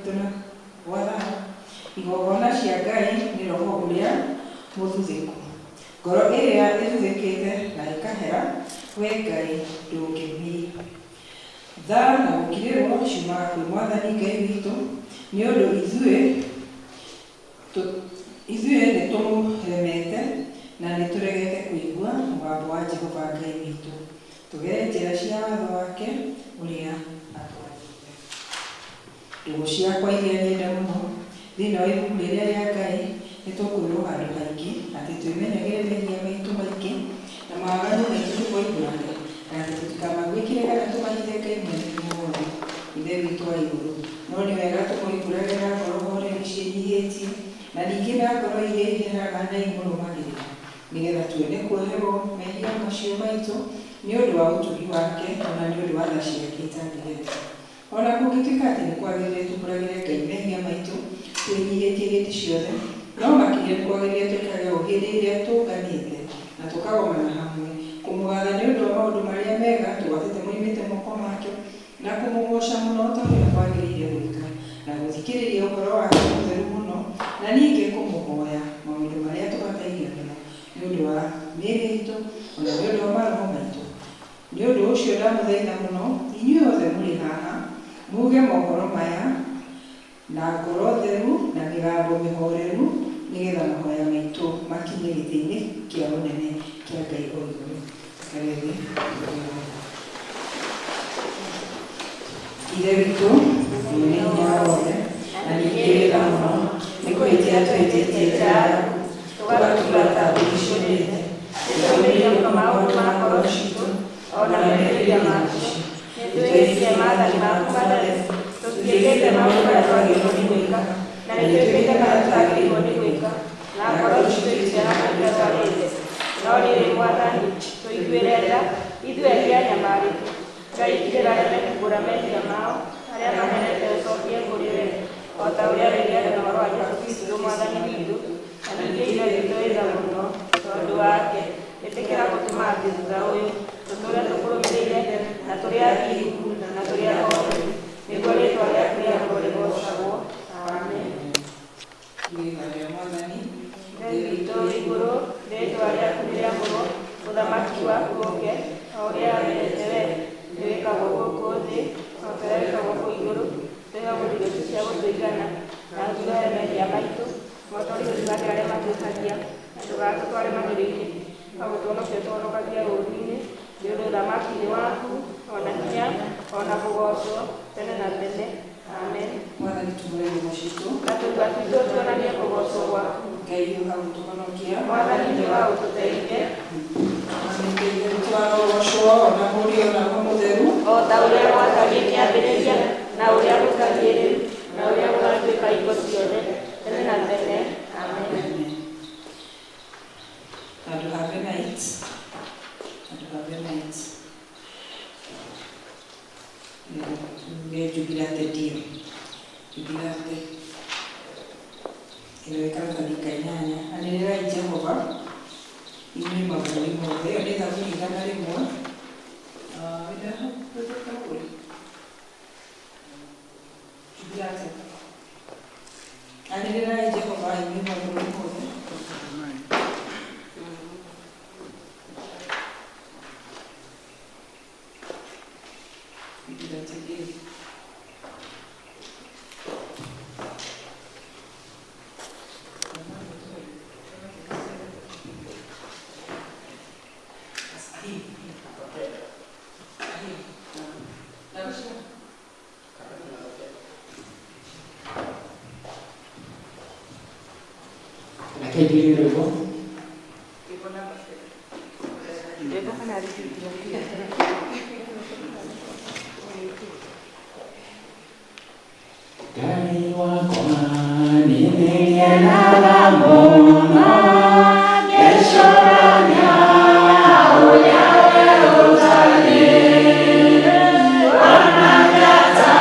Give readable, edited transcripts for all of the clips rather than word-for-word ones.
gwitũ na gwathaha. Igongona cia Ngai nĩ roho ũrĩa mũthuthĩku. Ngoro ĩrĩa ĩthuthĩkĩte na ĩkahera, wee Ngai ndũngĩmĩiga. Tha na gũkirĩrwo ciumaga kwĩ Mwathani Ngai witũ, nĩ ũndũ ithuĩ Ithuĩ nĩtũmũremete na nĩtũregete kũigua mũgambo wa Jehova Ngai witũ, tũgere njĩra cia watho wake ũrĩa atwathĩte. Ndũgũ ciakwa iria nyende mũno, thĩinĩ wa ibuku rĩrĩa rĩa Ngai nĩtũkwĩrwo handũ haingĩ atĩ twĩmenyagĩre mehia maitũ maingĩ na mawaganu maitũ tũmoimbũrage, na atĩ tũtikamaguĩkĩre kana tũmahithe Ngai Mwene-Hinya-Wothe, Ithe witũ wa igũrũ. No nĩ wega tũmoimbũrage na ngoro hooreri ciĩnyiihĩtie, na ningĩ na ngoro iria iheraga na imũrũmagĩrĩra, nĩ getha tuone kuoherwo mehia macio maitũ nĩ ũndũ wa ũtugi wake, o na nĩ ũndũ wa tha ciake itangĩgereka. O na kũngĩtuĩka atĩ nĩ kwagĩrĩire tumbũragĩre Ngai mehia maitũ twĩnyihĩtie hĩndĩ ciothe, no makĩria nĩ kwagĩrĩire twĩkage ũũ hĩndĩ ĩrĩa tũnganĩte na tũkagomana hamwe, kũmũgatha nĩ ũndũ wa maũndũ marĩa mega tũgwatĩte moimĩte moko make, na kũmũgooca mũno ta ũrĩa kwagĩrĩire gwĩka, na gũthikĩrĩria ũhoro wake mũtheru mũno, na ningĩ kũmũhoya maũndũ marĩa tũbataire mũno nĩ ũndũ wa mĩĩrĩ itũ, o na nĩ ũndũ wa maroho maitũ. Nĩ ũndũ ũcio ndamũthaitha mũno, inyuĩ othe mũrĩ haha, muuge mohoro maya na ngoro theru na mĩgambo mĩhooreru, nĩ getha mahoya maitũ makinye gĩtĩ-inĩ kĩa ũnene kĩa Ngai o igũrũ. Tũikare thĩ tũigue ũhoro. Ithe witũ, mwene hinya wothe, na ningĩ wĩ tha mũno, nĩ kũhĩtia tũhĩtĩtie njĩra yaku, tũgatura ta mbũri ciũrĩte. Nĩtũũmĩrĩirie mũno maũndũ ma ngoro ciitũ, o na merirĩria macio. Nĩtwĩhĩtie maathani maku matheru, tũtiĩkĩte maũndũ marĩa twagĩrĩirwo nĩ gwĩka, na nĩtwĩkĩte marĩa tũtagĩrĩirwo nĩ gwĩka, na ngoro ciitũ itihanaga itarwarĩte. No rĩrĩ, Mwathani, tũiguĩre tha, ithuĩ ehia anyamarĩku. Ngai kirĩra arĩa mekumbũra mehia mao, arĩa maherete ũcokie kũrĩ we, o ta ũrĩa wĩgĩaga na ũhoro wa Jesũ Kristũ Mwathani witũ, na ningĩ Ithe witũ wĩ tha mũno, tondũ wake, ĩtĩkĩra gũtũma atĩ thutha ũyũ, tũtũũre tũkũrũmĩrĩire, na tũrĩ athingu, na tũrĩ ahooreri, nĩguo rĩĩtwa rĩaku rĩamũre rĩgoocagwo. Amen. Rĩĩtwa rĩa Mwathani. Ithe witũ wĩ igũrũ, rĩĩtwa rĩaku nĩrĩamũrwo, ũthamaki waku ũũke, o ũrĩa wendete wee, nĩwĩkagwo gũkũ thĩ, o ta ũrĩa wĩkagwo kũu igũrũ. Tũhe ũmũthĩ irio ciitũ cia gũtũigana, na ũtuohere mehia maitũ, o ta ũrĩa ithuĩ tuohagĩra arĩa matwĩhagia, na ndũgatũtware magerio-inĩ, no gũtũhonokia ũtũhonokagie ũũru-inĩ, nĩ ũndũ ũthamaki nĩ waku, o na hinya, o na kũgoocwo, tene na tene. Amen. Mwathani tumũre ngoro citũ. Na tũnua twitũ tuonanie kũgoocwo gwaku. Ngai ũka gũtũhonokia. Mwathani hiũha ũtũteithie. Mwathani Ngai Ithe witũ arogocwo, o na Mũriũ na Roho Mũtheru. O ta ũrĩa gwatariĩ kĩambĩrĩria, na ũrĩa gũtariĩ rĩu, na ũrĩa gũgatuĩka hingo ciothe, tene na tene. Amen. Amen. And have a night. And have a night. Tuge Jubilate Dio. Jubilate. Ĩno ĩ karatathi ka inyanya. Anĩrĩrai Jehova, inyuĩ mabũrũri mothe. Ĩyo nĩ thaburi 100. Ah, wĩna hau, wĩna thaburi. Jubilate. Anĩrĩrai Jehova, inyuĩ mabũrũri mothe. Jubilate Dio. Reke njurie rwĩmbo. Ngai wakwa nĩ nĩngenaga mũno ngĩcũrania ũrĩa we ũtariĩ ona njata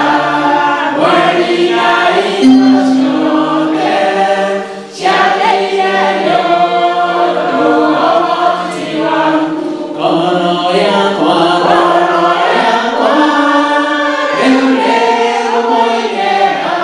mweri na indo ciothe ciathĩire nĩ ũndũ wa ũhoti waku. Ngoro yakwa, ngoro yakwa, rĩu nĩngũmũinĩra.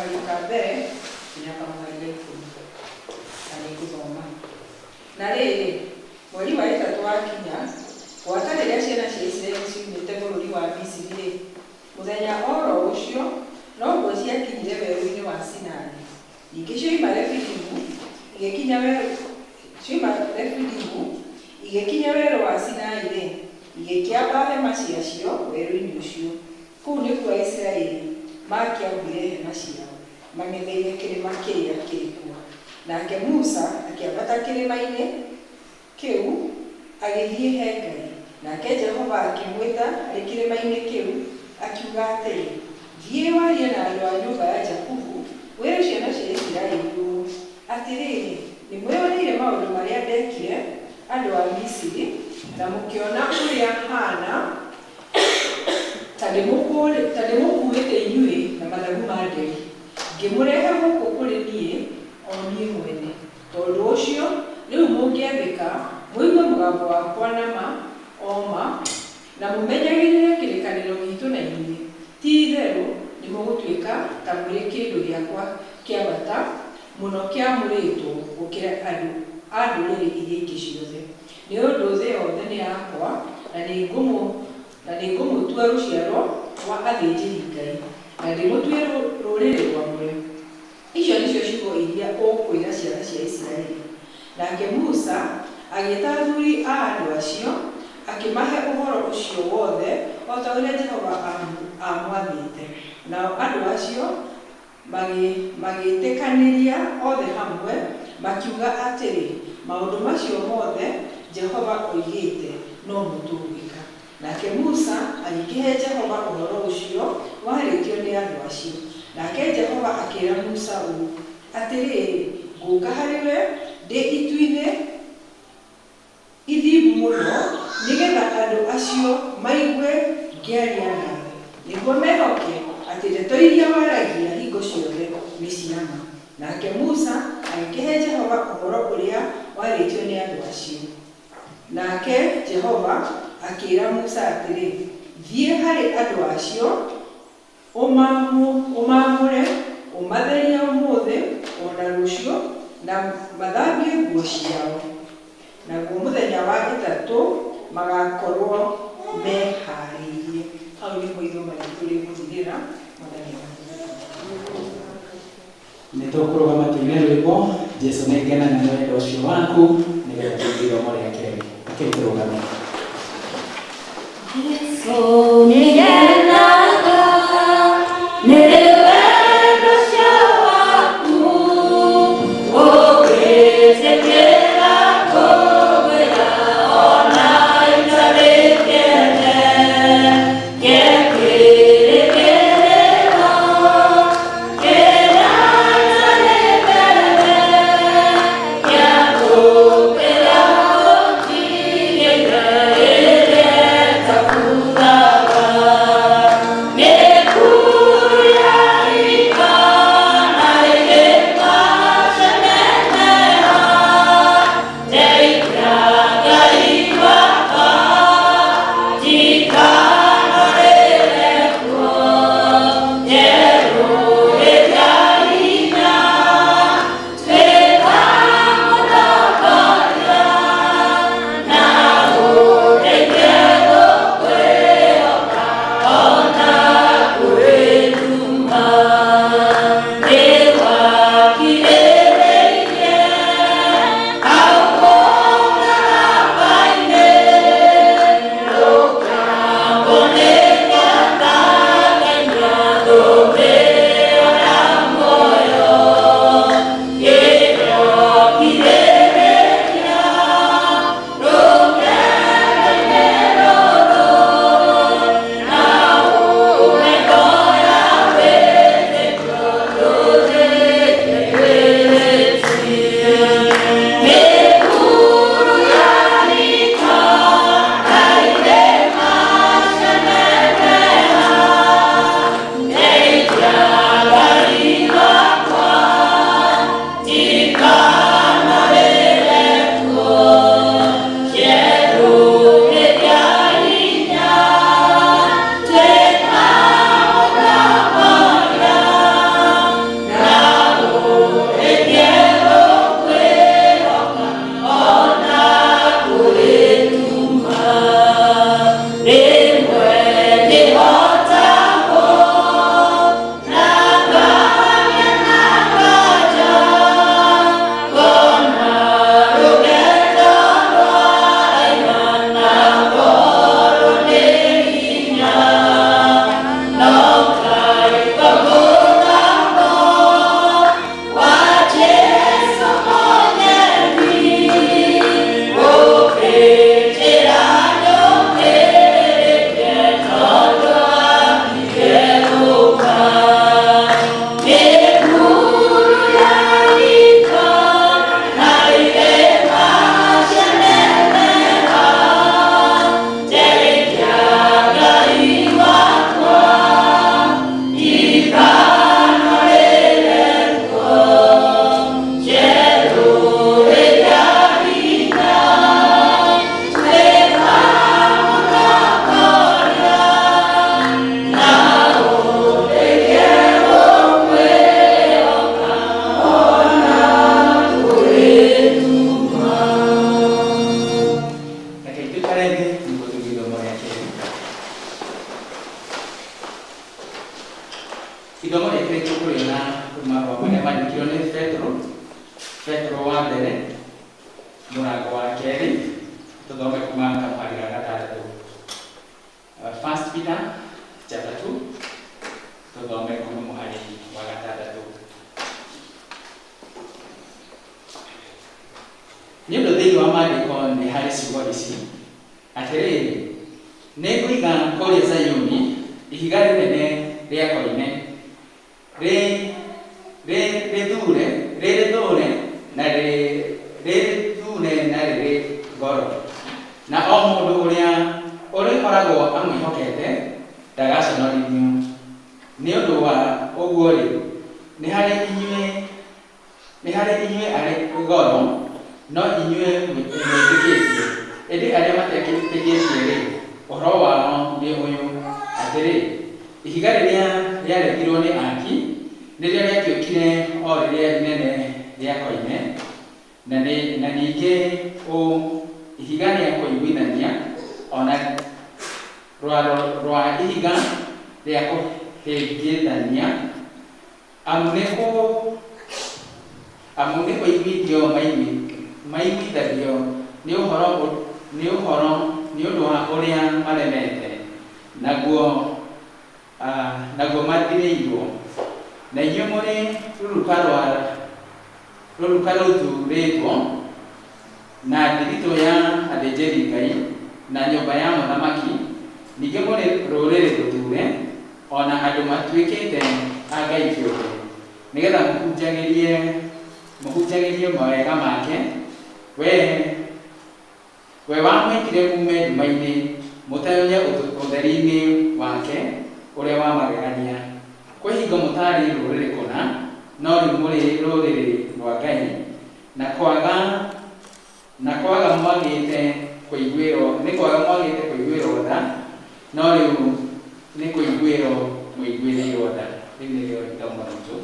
Kamũhari ka mbere nginya kamũhari ga 10, na nĩ ngũthoma. Na rĩrĩ, mweri wa ĩtatũ wakinya, gwata rĩrĩa ciana cia Isiraeli ciumĩte bũrũri wa Misiri-rĩ, mũthenya o ro ũcio noguo ciakinyire werũ-inĩ wa Sinai. Ningĩ cioima Refidimu igĩkinya werũ cioima Refidimu igĩkinya werũ wa Sinai-rĩ, igĩkĩamba hema ciacio werũ-inĩ ũcio. Kũu nĩkuo Aisiraeli maakĩambire hema ciao, mang'etheire kĩrĩma kĩrĩa kĩrĩ kuo. Nake Musa akĩambata kĩrĩma-inĩ kĩu agĩthiĩ he Ngai. Nake Jehova akĩmwĩta arĩ kĩrĩma-inĩ kĩu, akiuga atĩrĩ, Thiĩ warie na andũ a nyũmba ya Jakubu, wĩre ciana cia Isiraeli ũũ, Atĩrĩrĩ, nĩmwĩoneire maũndũ marĩa ndekire andũ a Misiri, na mũkĩona ũrĩa haana ta ndĩmũkuuĩte inyuĩ na mathagu ma nderi, ngĩmũrehe gũkũ kũrĩ niĩ, o niĩ mwene. Tondũ ũcio, rĩu mũngĩathĩka, mũigue mũgambo wakwa na ma o ma, na mũmenyagĩrĩre kĩrĩkanĩro giitũ na inyuĩ, ti-itherũ nĩmũgũtuĩka ta mũrĩ kĩndũ gĩakwa kĩa bata mũno kĩamũrĩtwo gũkĩra andũ a ndũrĩrĩ iria ingĩ ciothe, nĩ ũndũ thĩ yothe nĩ yakwa, na nĩngũmũtua rũciaro rwa athĩnjĩri-Ngai, na ndĩmũtue rũrĩrĩ rwamũre. Icio nĩcio ciugo iria ũkwĩra ciana cia Isiraeli. Nake Musa agĩĩta athuri a andũ acio, akĩmahe ũhoro ũcio wothe o ta ũrĩa Jehova aamwathĩte. Nao andũ acio magĩĩtĩkanĩria othe hamwe, makiuga atĩrĩ, Maũndũ macio mothe Jehova oigĩte, nomo tũgwĩka. Nake Musa agĩkĩhe Jehova ũhoro ũcio warĩtio nĩ andũ acio. Nake Jehova akĩĩra Musa ũũ, Atĩrĩrĩ, ngũũka harĩ we ndĩ itu-inĩ ithimbu mũno, nĩ getha andũ acio maigue ngĩaria nawe, nĩguo mehoke atĩ ndeto iria waragia hingo ciothe nĩ cia ma. Nake Musa agĩkĩhe Jehova ũhoro ũrĩa warĩtio nĩ andũ acio. Nake Jehova akĩĩra Musa atĩrĩ, Thiĩ harĩ andũ acio, ũmaamũre, ũmatherie ũmũthĩ o na rũciũ, na mathambie nguo ciao, naguo mũthenya wa ĩtatũ magakorũo mehaarĩirie. Hau nĩho ithoma ritũ rĩgũthirĩra. Mwathani amathime. Nĩ tũkũrũgama tuine rwĩmbo Jesu nĩ ngenaga nĩ wendo ũcio waku, nĩgetha tũthiĩ ithomo rĩa kerĩ. Rekei tũrũgame. Jesu nĩ ngenaga nĩ wendo ũcio waku, ũgĩtĩkĩra kũgwĩra ona itarĩ kĩene, kĩrĩkĩrĩro kĩrĩa itarĩ mbere, gĩa gũkĩra gũtigĩre ĩrĩa ĩtakuraga. Wa mbere mũrango wa kerĩ tũthome kuma kamũhari ga gatandatũ. First Peter chapter 2 tũthome kuma mũhari wa gatandatũ. Nĩ ũndũ thĩinĩ wa maandĩko nĩ harĩ ciugo ici atĩrĩrĩ, nĩ ngũiga kũrĩa Zayuni ihiga rĩnene rĩa koine, rĩ rĩrĩthũre na rĩrĩthure na rĩrĩ goro, na o mũndũ ũrĩa ũrĩkoragwo amwĩhokete ndagaconorithio. Nĩ ũndũ wa ũguo-rĩ, nĩ harĩ inyuĩ arĩ goro, no inyuĩ mwĩtĩkĩtie; ĩndĩ arĩa matetĩkĩtie-rĩ, ũhoro wao nĩ ũyũ, atĩrĩ, ihiga rĩrĩa rĩaregirwo nĩ aaki nĩrĩo rĩatuĩkire o rĩrĩa inene rĩa koine, na ningĩ ũũ, ihiga rĩa kũiguithania, o na rwaro rwa ihiga rĩa kũhĩngĩthania, amu nĩ kũiguithio maiguithagio nĩ ũhoro nĩ ũndũ wa ũrĩa maremete, naguo mathirĩirwo. Na inyuĩ mũrĩ rũruka rũthuurĩtwo, na thiritũ ya athĩnjĩri-Ngai, na nyũmba ya mũthamaki, ningĩ mũrĩ rũrĩrĩ rũthuure, o na andũ matuĩkĩte a Ngai kĩũmbe, nĩgeetha mũhunjagĩrie mawega make, we wamwĩtire mume nduma-inĩ mũtonye ũtheri-inĩ wake ũrĩa wa magegania. Kwĩ hingo mũtaarĩ rũrĩrĩ kũna, no rĩu mũrĩ rũrĩrĩ rwa Ngai, na kwaga mwagĩte kũiguĩrwo tha, no rĩu nĩ kũiguĩrwo mũiguĩrĩirwo tha. Rĩu nĩrĩo ithomo ritũ.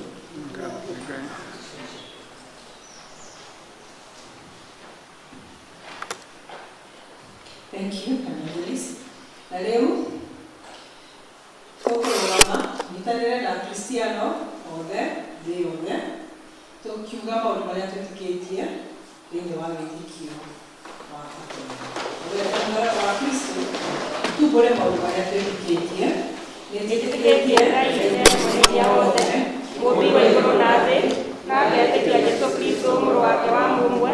Thank you, Evangelist. Na rĩu tũkũrũgama nyitanĩre na Akristiano othe thĩ yothe tũkiuga maũndũ marĩa twĩtĩkĩtie thĩinĩ wa wĩtĩkio wa Katolika. Wa Kristo tumbũre maũndũ marĩa twĩtĩkĩtie. Nĩnjĩtĩkĩtie Ngai Ithe Mwene-Hinya-Wothe, Mũũmbi wa igũrũ na thĩ, na ngetĩkia Jesũ Kristũ Mũrũ wake wa mũmwe,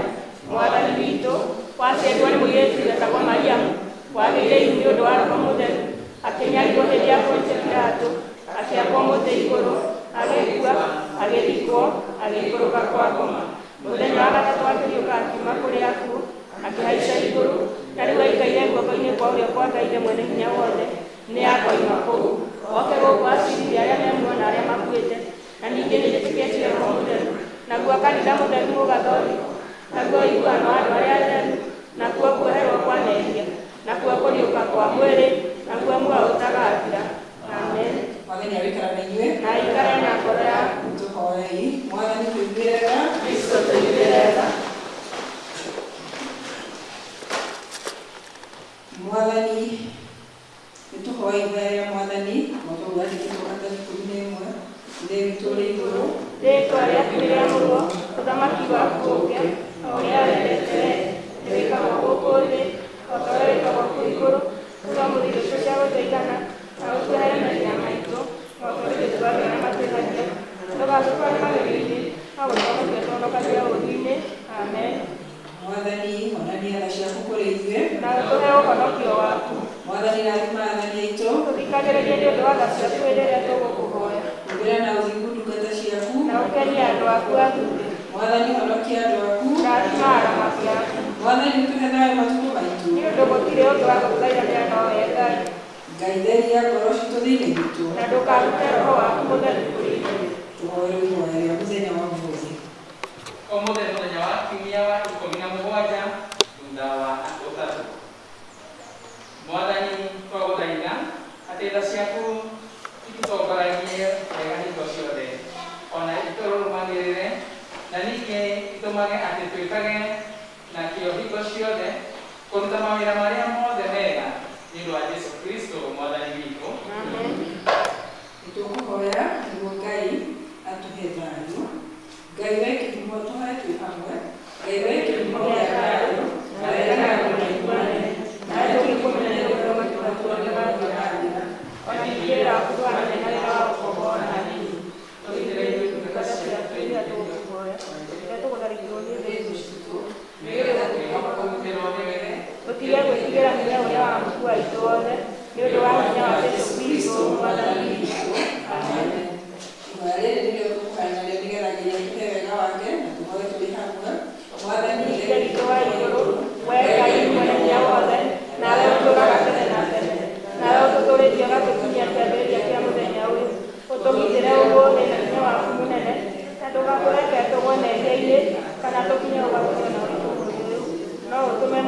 Mwathani witũ, waciarirwo nĩ mũirĩtu wetagwo Mariamu, wagĩire ihu nĩ ũndũ wa Roho Mũtheru, akĩnyarirwo hĩndĩ ya Pontio Pilato, akĩambwo mũtĩ igũrũ, agĩkua, agĩthikwo, agĩikũrũka kwa ngoma. Mũthenya wa gatatũ akĩriũka akiuma kũrĩ akuũ, akĩhaica igũrũ, na rĩu aikaire guoko-inĩ kwa ũrĩo kwa Ngai Ithe Mwene-Hinya-Wothe, nĩ akoima kũu, oke gũkũ aciirithie arĩa me muoyo na arĩa makuĩte. Na ningĩ nĩnjĩtĩkĩtie Roho Mũtheru, naguo kanitha mũtheru Mũgathoriko, naguo ũiguano wa andũ arĩa atheru, nakuo kuoherwo kwa mehia, nakuo kũriũka kwa mwĩrĩ, naguo muoyo ũtagathira. Amen. Mwathani arĩikara na inyuĩ. Na aikare na ngoro yaku. Tũhoei. Mwathani tũiguĩre tha. Kristo tũiguĩre tha. Mwathani nĩtũhoe ihoya rĩa Mwathani mwaka ũyũ wandĩkĩtwo Mathayo 11. Ithe witũ ũrĩ igũrũ, Rĩĩtwa rĩaku rĩamũrwo, ũthamaki waku ũũke, o ũrĩa wendete wee, nĩ wĩkagwo gũkũ thĩ o ta ũrĩa wĩkagwo kũu igũrũ. Tũhe ũmũthĩ irio cia gũtũigana, na ũtuohere mehia maitũ, o ta ũrĩa ithuĩ tuohagĩra arĩa matwĩhagia. Ndũgatũtware magerio-inĩ, no ũtũhonokie ũtũhonokagie ũũru-inĩ. Amen. Mwathani onania tha ciaku kũrĩ ithuĩ, Na ũtũhe ũhonokio waku. Mwathani rathima athani aitũ, Tũthikagĩrĩrie nĩ ũndũ wa tha ciaku hĩndĩ ĩrĩa tũgũkũhoya. Humbĩra na ũthingu ndungata ciaku, Na ũkenie andũ aku athuure. Mwathani honokia andũ aku, Rathima aramati aku. Mwathani ũtũhe thayũ matukũ maitũ. Nĩ ũndũ gũtirĩ ũngĩ wa gũtũthaithanĩra no we Ngai. Ngai theria ngoro citũ thĩinĩ witũ, Na ndũkarute Roho waku Mũtheru kũrĩ ithuĩ. Tũhoere ihoya rĩa mũthenya wa ũmũthĩ. Ũmũthĩ nĩ mũthenya wa kiumia wa 17 thutha wa ũtatũ. Mwathani twagũthaitha atĩ tha ciaku itũtongoragie wega hingo ciothe, ona itũrũmagĩrĩre, na ningĩ itũmage atĩ twĩkage na kĩyo hingo ciothe kũruta mawĩra marĩa mothe mega nĩ ũndũ wa Jesũ Kristo Mwathani witũ. Amen. Nĩtũkũhoya nĩguo Ngai atũhe thayũ. Ngai we kĩhumo tũhoe twĩ hamwe.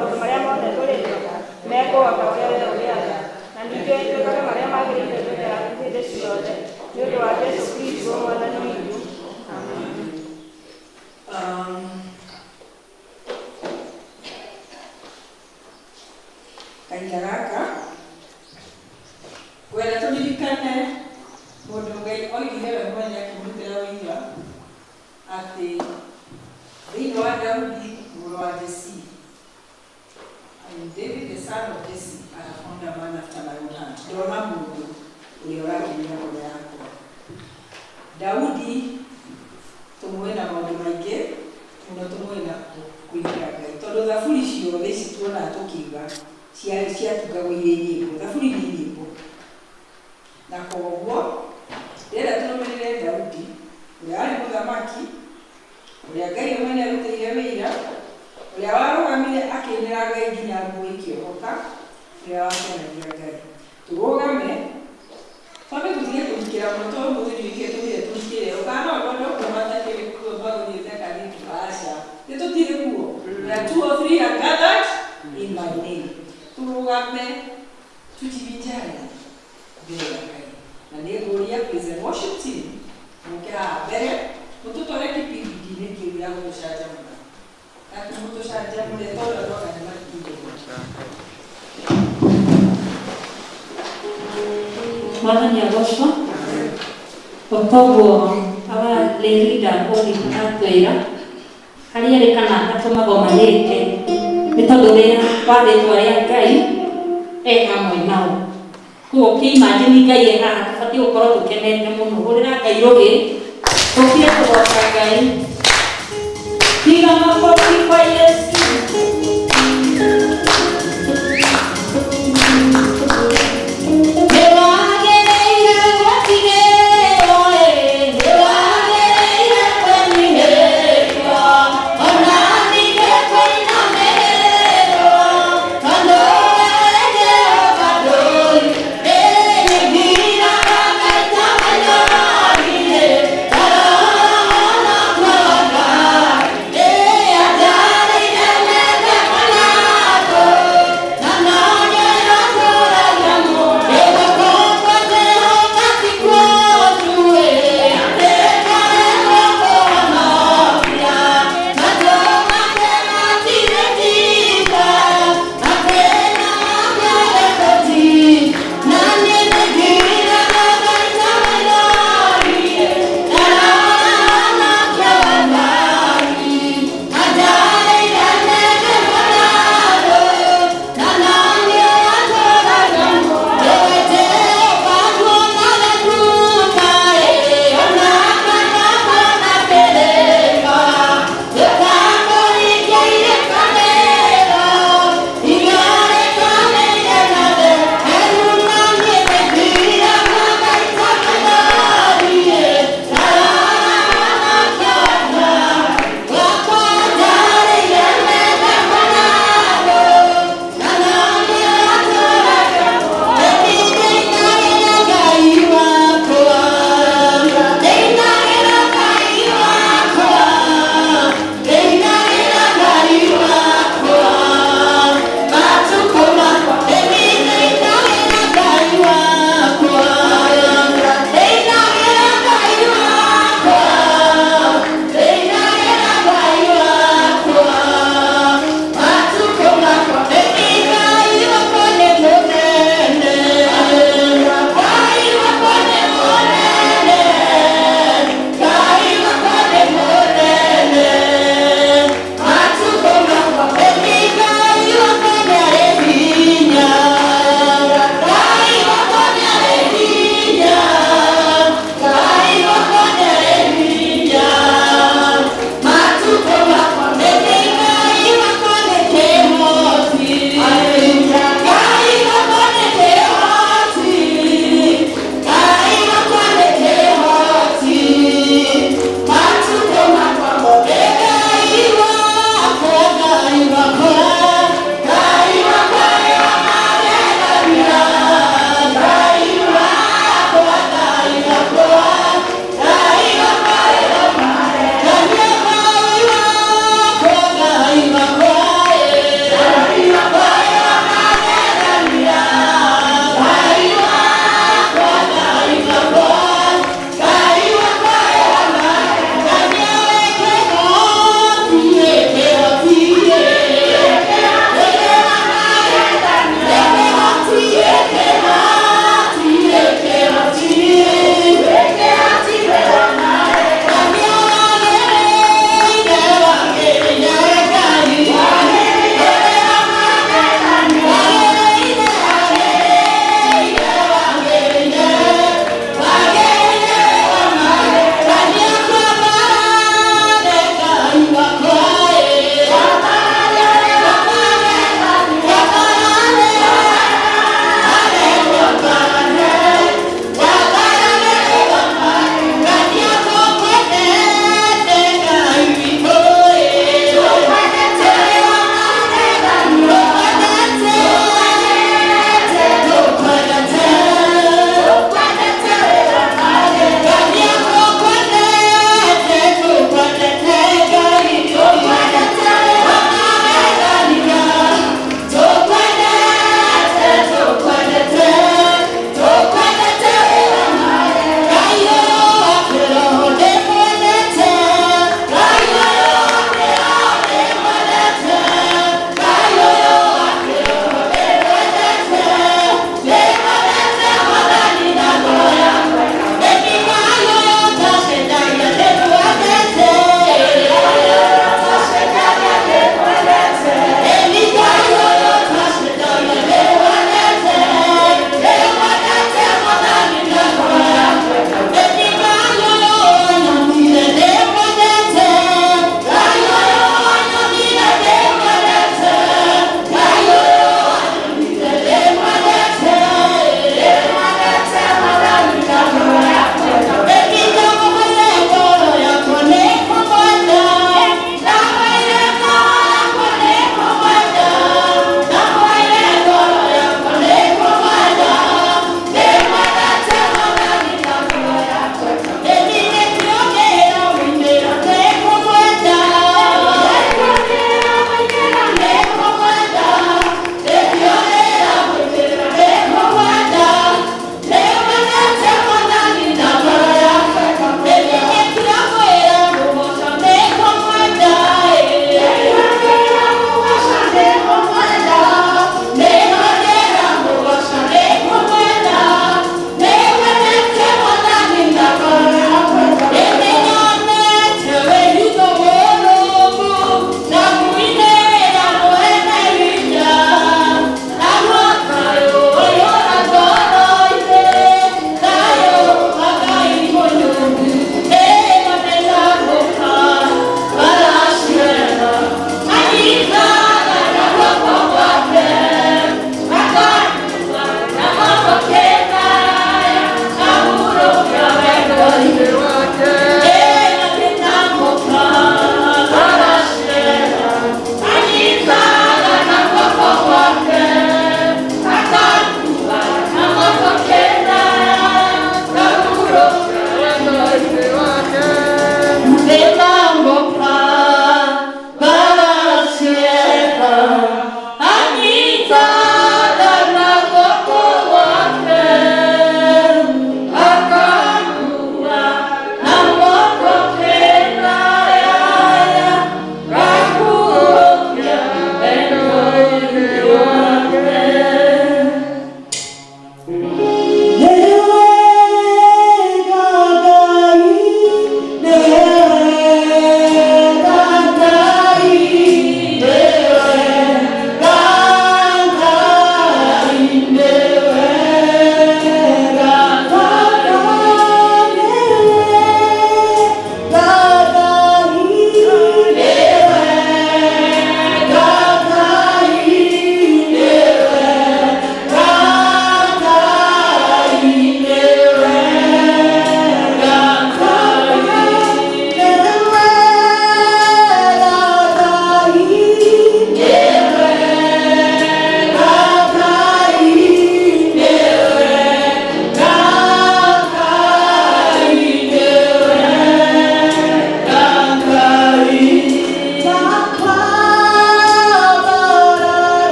Maũndũ marĩa mothe tũrĩkaga mekwo o ta ũrĩa wee ũrĩatha. Na ningĩ twĩkage marĩa magĩrĩire mbere yaku hĩndĩ ciothe, nĩ ũndũ wa Jesũ Kristũ Mwathani witũ. Amen. Kahinda gaka ngwenda tũririkane mũndũ Ngai oigire we mwene akĩmũrutĩra ũira atĩ thĩinĩ wa Daudi mũrũ wa Jesii, and David the son of Jesse, I have found a man after my own heart. Ndona mũndũ ũrĩa ũrakenia ngoro yakwa. Daudi tũmũĩ na maũndũ maingĩ mũno, tũmũĩ na kũinĩra Ngai, tondũ thaburi ciothe ici tuonaga tũkiuga ciatungagwo irĩ nyĩmbo. Thaburi nĩ nyĩmbo, na koguo ndĩrenda tũrũmĩrĩre Daudi ũrĩa warĩ mũthamaki, ũrĩa Ngai mwene arutĩire wĩra, ũrĩa warũgamire akĩinĩra Ngai nginya nguo ikĩohoka, ũrĩa wakenagia Ngai. Tũrũgame twambe tũtige kũrikĩra mũno, tondũ ũmũthĩ ndiũĩ tũthire tũrikĩre ũkana ũndũ andũ matakĩrĩ kuo magũthiĩte kanitha. Aca, nĩ tũtirĩ kuo. Where two or three are gathered in my name. Tũrũgame tujivinjari mbere ya Ngai, na nĩ ngũria praise and worship team mũke haha mbere mũtũtware kĩbindi-inĩ kĩu gĩa gũtũcanjamũra, na mũtũcanjamũre tondũ andũ anga nĩ makinyire. Mwathani agocwo. O toguo our leader Oli atwĩra, harĩa erĩ kana atatũ magomanĩte, nĩ tondũ ũrĩa wa rĩtwa rĩa Ngai e hamwe nao. Koguo ũkĩimagine Ngai e haha, tũbatiĩ gũkorwo tũkenete mũno. Hũrĩra Ngai rũhĩ, tũkire kũgoca Ngai. Piga makofi kwa Yesu. Nĩwagĩrĩire gũtigĩrwo ĩ, nĩwagĩrĩire kwĩnyihĩrio, ona ningĩ kũinamĩrĩrwo, tondũ wewe Jehova ndũrĩ. Ĩ nĩngiraga maita manyorire, ndarora ona kuona, ĩ anjarĩire.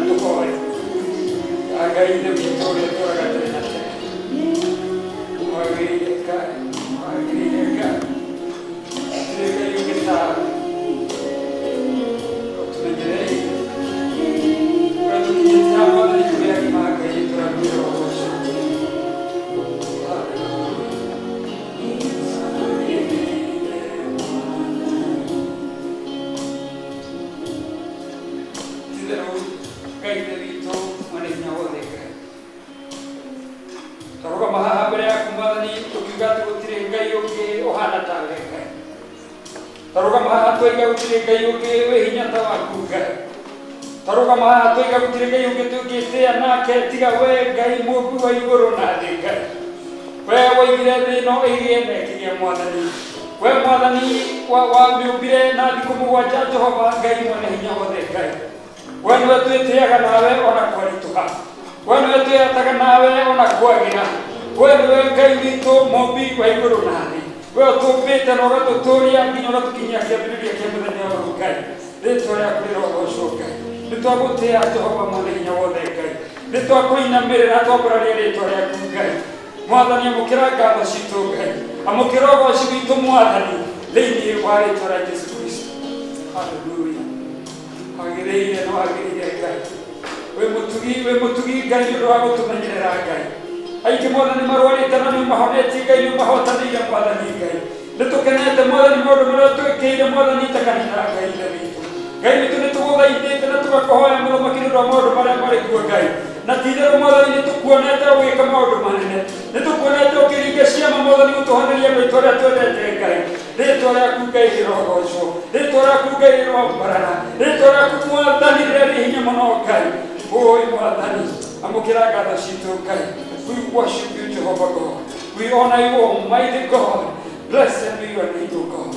Tũhoe. Ngai Ithe witũ ũrĩa ũtũũraga tene na tene, wagĩrĩire Ngai, wagĩrĩire Ngai, gũtirĩ Ngai ũngĩ tawe, ũtũmenyereire ũrĩa tũkinyĩte haha. Mwathani, tũrĩ agima, Ngai, tũrakwĩra ũgoco. Hallelujah. Ti-itherũ Ngai Ithe witũ mwene hinya wothe, Ngai, twarũgama haha mbere yaku, Mwathani, tũkiuga atĩ gũtirĩ Ngai ũngĩ ũhana tawe. Ngai, twarũgama haha twoiga gũtirĩ Ngai ũngĩ wĩ hinya ta waku. Ngai, twarũgama haha twoiga gũtirĩ Ngai ũngĩ tũngĩtĩa nake tiga we, Ngai mũmbi wa igũrũ na thĩ. Ngai, we woigire thĩ ĩno ĩgĩe na ĩkĩgĩa. Mwathani, we Mwathani wamĩũmbire na thikũ 7. Jehova Ngai mwene hinya wothe, Ngai, we nĩwe twĩtĩaga nawe ona kwaritũha, we nĩwe twĩyataga nawe ona kwagĩra, we nĩwe Ngai witũ mũmbi wa igũrũ na thĩ, we ũtũmbĩte na ũgatũtũria nginya ũgatũkinyia kĩambĩrĩria kĩa mũthenya ũyũ. Ngai, rĩtwa rĩaku rĩrogocwo. Ngai, nĩ twagũtĩa, Jehova mwene hinya wothe. Ngai, nĩ twakũinamĩrĩra, twambararia rĩtwa rĩaku. Ngai Mwathani, amũkĩra ngatho citũ. Ngai, amũkĩra ũgoci witũ, Mwathani, thĩinĩ wa rĩtwa rĩa Jesu Kristo. Haleluya. Wagĩrĩire no wagĩrĩire. Ngai, wĩ mũtugi, wĩ mũtugi, Ngai, nĩ ũndũ wa gũtũmenyerera. Ngai, aingĩ, Mwathani, marwarĩte na nĩ ũmahonetie. Ngai, nĩ ũmahotanĩire. Mwathani Ngai, nĩ tũkenete, Mwathani, maũndũ marĩa twĩkĩire, Mwathani, ta kanitha. Ngai Ithe witũ, Ngai witũ, nĩ tũgũthaithĩte na tũgakũhoya, Mũthamaki, nĩ ũndũ wa maũndũ marĩa marĩ kuo. Ngai, na ti-itherũ, Mwathani, nĩ tũkuonete ũgĩka maũndũ manene, nĩ tũkuonete ũkĩringa ciama, Mwathani, gũtũhoneria andũ aitũ arĩa twendete. Ngai, rĩtwa rĩaku, Ngai, rĩrogocwo. Rĩtwa rĩaku, Ngai, rĩroambarara. Rĩtwa rĩaku, Mwathani, rĩrĩa rĩ hinya mũno. Ngai ũĩ, Mwathani, amũkĩra ngatho citũ. Ngai, we worship you, Jehovah God. We honor you, Almighty God. Blessed be your name, O God.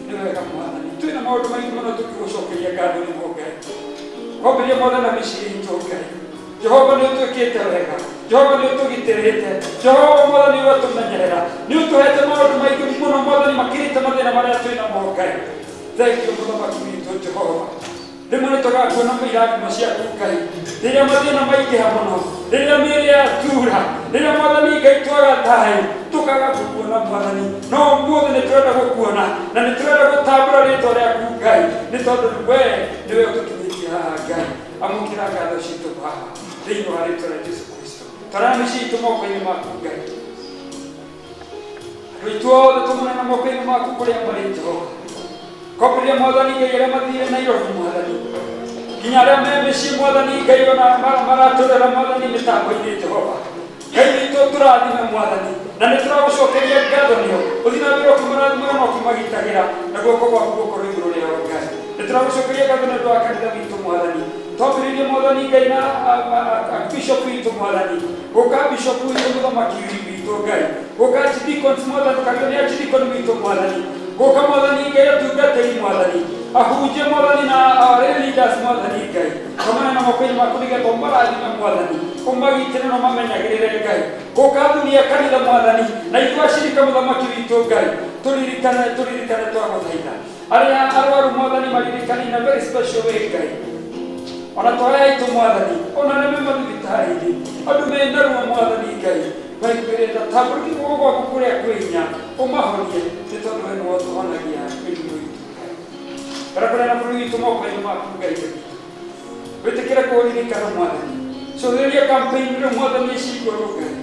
Nĩ wega, Mwathani, twĩna maũndũ maingĩ mũno tũkĩgũcokeria ngatho nĩmo. Ngai, kwambĩrĩria, Mwathani, na mĩciĩ itũ. Ngai Jehova, nĩ ũtwĩkĩte wega. Jehova, nĩ ũtũgitĩrĩte. Jehova Mwathani, ũgatũmenyerera, nĩ ũtũhete maũndũ maingĩ mũno, Mwathani, makĩrĩte mathĩna marĩa twĩ namo. Ngai, thank you, Mũthamaki witũ Jehova. Rĩmwe nĩ tũgakuona irathimo ciaku, Ngai, rĩrĩa mathĩna maingĩha mũno, rĩrĩa mĩĩrĩ yatura, rĩrĩa, Mwathani Ngai, twaga thayũ, tũkaga gũkuona, Mwathani. No ũmũthĩ nĩ tũrenda gũkuona na nĩ tũrenda gũtambũra rĩtwa rĩaku, Ngai, nĩ tondũ we nĩwe ũtũkinyĩtie haha. Ngai, amũkĩra ngatho citũ, Baba, thĩinĩ wa rĩtwa rĩa Jesu Kristo. Twarana mĩciĩ itũ moko-inĩ maku, Ngai. Andũ aitũ othe tũmonana moko-inĩ maku kũrĩa marĩ, Jehova. Kwambĩrĩria, Mwathani Ngai, arĩa mathire Nairobi, Mwathani, nginya arĩa me mĩciĩ, Mwathani Ngai, ona maratũrera, Mwathani, mĩtambo-inĩ. Jehova Ngai witũ, tũrathime, Mwathani, na nĩ tũragũcokeria ngatho nĩo. Ũthiĩ na mbere ũkĩmarathimaga na ũkĩmagitagĩra, na guoko gwaku gũkorwo igũrũ rĩao. Ngai, nĩ tũragũcokeria ngatho nĩ ũndũ wa kanitha witũ, Mwathani. Twambĩrĩirie, Mwathani Ngai, na bishop witũ, Mwathani, gũka bishop witũ, mũthamaki witũ, Ngai, gũka archdeacons, Mwathani, ũkagĩo nĩ archdeacon witũ, Mwathani, gũka, Mwathani Ngai, atungatĩri, Mwathani, ahunjia, Mwathani, na lay leaders, Mwathani Ngai, kamana na moko-inĩ maku nĩgetha ũmarathime, Mwathani, ũmagitĩre na ũmamenyagĩrĩre. Ngai, gũka athuri a kanitha, Mwathani, na ithuĩ acirika, mũthamaki witũ Ngai, tũririkane, tũririkane, twagũthaitha. Arĩa arwaru, Mwathani, maririkane in a very special way. Ngai, ona twaya aitũ, Mwathani, ona arĩa me mathibitarĩ-inĩ, andũ mena ruo, Mwathani Ngai, maiguĩre tha, tambũrũkia guoko gwaku kũrĩa kwĩ hinya, ũmahonie, nĩ tondũ we nĩwe ũtũhonagia mĩrimũ itũ. Ngai, barakũrĩa na bũrũri witũ moko-inĩ maku. Ngai witũ, wĩtĩkĩre kũũririkana, Mwathani. Cũthĩrĩria campaign rĩu, Mwathani, ici igũrũ. Ngai,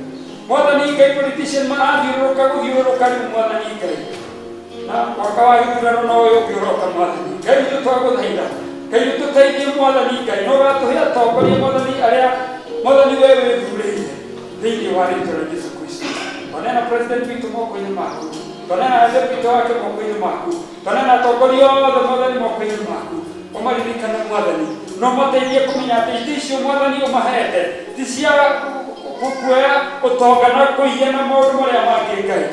Mwathani Ngai, politician marathiũrũrũka gũthiũrũrũka rĩu, Mwathani Ngai, na mwaka wa gĩthurano no ũyũ ũngĩ ũroka. Mwathani Ngai witũ, twagũthaitha, Ngai, ũtũteithie, Mwathani Ngai, no ũgatũhe atongoria, Mwathani, arĩa, Mwathani, we wĩthurĩire, thĩinĩ wa rĩtwa rĩa Jesu Kristo. Twaneana president witũ moko-inĩ maku, twaneana deputy wake moko-inĩ maku, twaneana atongoria othe, Mwathani, moko-inĩ maku. Ũmaririkane, Mwathani, no mateithie kũmenya atĩ itĩ icio, Mwathani, ũmahete ti cia kuoya ũtonga na kũiya na maũndũ marĩa mangĩ. Ngai,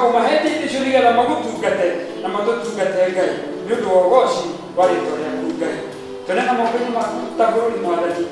ũmahete itĩ icio nĩgetha magũtungate na matũtungate, Ngai, nĩ ũndũ wa ũgoci wa rĩtwa rĩaku. Ngai, tũneana moko-inĩ maku ta bũrũri. Mwathani,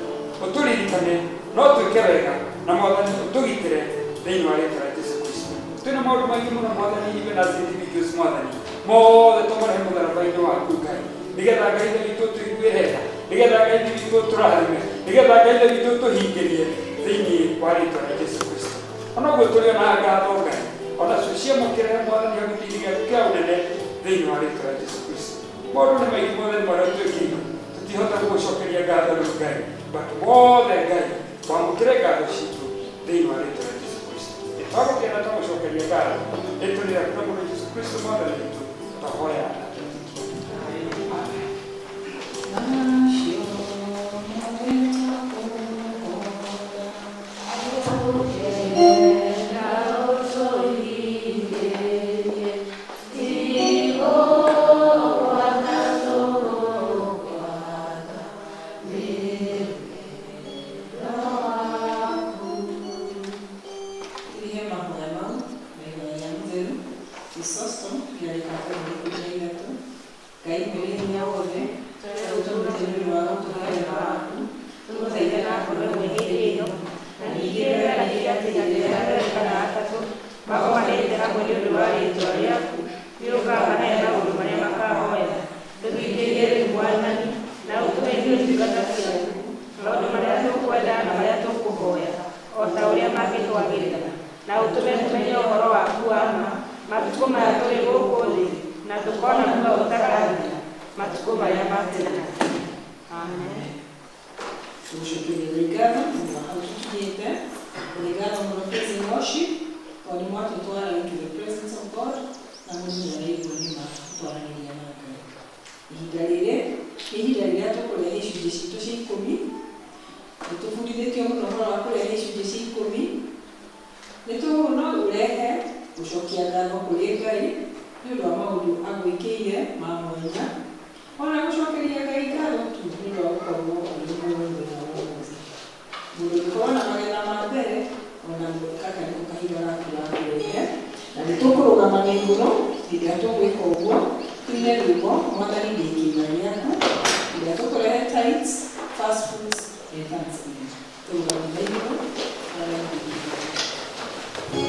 ũtũririkane no twĩke wega, na Mwathani, ũtũgitĩre, thĩinĩ wa rĩtwa rĩa Jesu Kristo. Twĩna maũndũ maingĩ mũno, Mwathani, even as individuals, Mwathani, mothe tũmarehe mũtharaba-inĩ waku, Ngai, nĩgetha, Ngai witũ, tũiguĩre tha. Nĩgetha Ngai witũ tũrathime, nĩgetha Ngai witũ tũhingĩrie thĩinĩ wa rĩtwa rĩa Jesu Kristo. Ona ũguo tũrĩ ona ngatho Ngai, ona cio ciamũkĩre Mwathani hau gĩtĩ-inĩ gĩaku kĩa ũnene thĩinĩ wa rĩtwa rĩa Jesu Kristo. Maũndũ nĩ maingĩ Mwathani marĩa twĩkĩirwo, tũtihota gũgũcokeria ngatho rĩu Ngai, but wothe Ngai wamũkĩre ngatho citũ thĩinĩ wa rĩtwa rĩa Jesu Kristo. Nĩtwagũkĩra na twagũcokeria ngatho rĩtwa rĩaku na mũrũ Jesu Kristo Mwathani witũ, twahoya na twetĩkia. Amen. Nacio mothe twakũhoya. Ihe mahoya mau na ihoya rĩa mũtheru Chrysostom rĩarĩka 13. Ngai mwene hinya wothe, tũgũtũmĩte nĩ ũndũ wa gũtũhe wega waku, tũgũthaitha na ngoro ĩmwe hĩndĩ ĩno, Na ningĩ weranĩire atĩ hĩndĩ ĩrĩa erĩ kana atatũ magomanĩte hamwe nĩ ũndũ wa rĩĩtwa rĩaku, nĩũkamahe maũndũ marĩa makaahoya. Tũhingĩrie rĩu Mwathani, na ũtũhe ithuĩ ndungata ciaku maũndũ marĩa tũkwenda na marĩa tũkũhoya, o ta ũrĩa mangĩtwagĩrĩra, na ũtũme tũmenye ũhoro waku wa ma matukũ maya tũrĩ gũkũ thĩ, na tũkona muoyo ũtagathira matukũ marĩa ma tene na tene. Amen. Tũgũcokeria Ngai ngatho nĩ ũndũ wa hau tũkinyĩte. Nĩ ngatho mũno praise and worship tondũ nĩ mwatũtwara into the presence of God na mũndũ nĩ araigua nĩ ma twaranĩria na Ngai. Ihinda rĩrĩ nĩ ihinda rĩrĩa tũkũrehe icunjĩ citũ cia ikũmi. Nĩ tũbundithĩtio mũno ũhoro wa kũrehe icunjĩ cia ikũmi. Nĩ no ũrehe gũcokia ngatho kũrĩ Ngai nĩ ũndũ wa maũndũ agwĩkĩire ma mwanya, ona gũcokeria Ngai ngatho tu nĩ ũndũ wa gũkorwo ũrĩ muoyo mũthenya wa ũmũthĩ. Mũndũ ũngĩkorwo na magetha ma mbere, ona gaka nĩko kahinda gaku ga kũrehe. Na nĩ tũkũrũgama na igũrũ hĩndĩ ĩrĩa tũgwĩka ũguo, tũine rwĩmbo Mwathani ndĩ kĩimba gĩaku, hĩndĩ ĩrĩa tũkũrehe tithes, first fruits and thanksgiving. Tũrũgame na igũrũ, Mwathani ndĩ kĩimba gĩaku.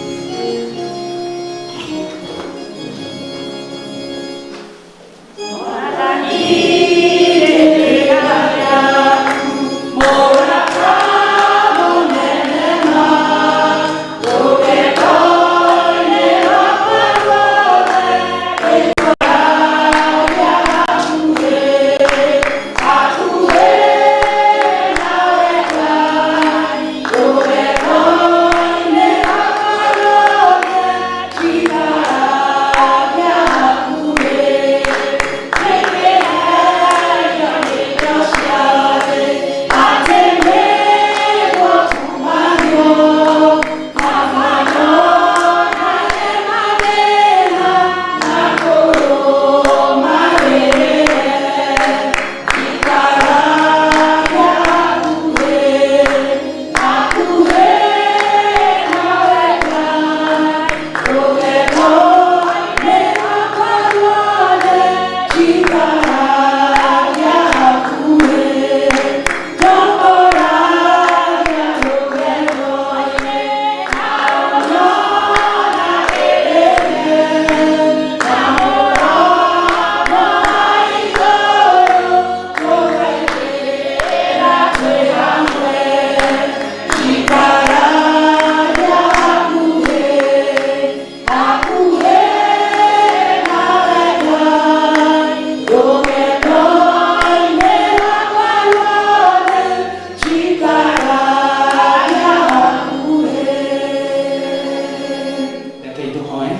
Rekei tũhoe.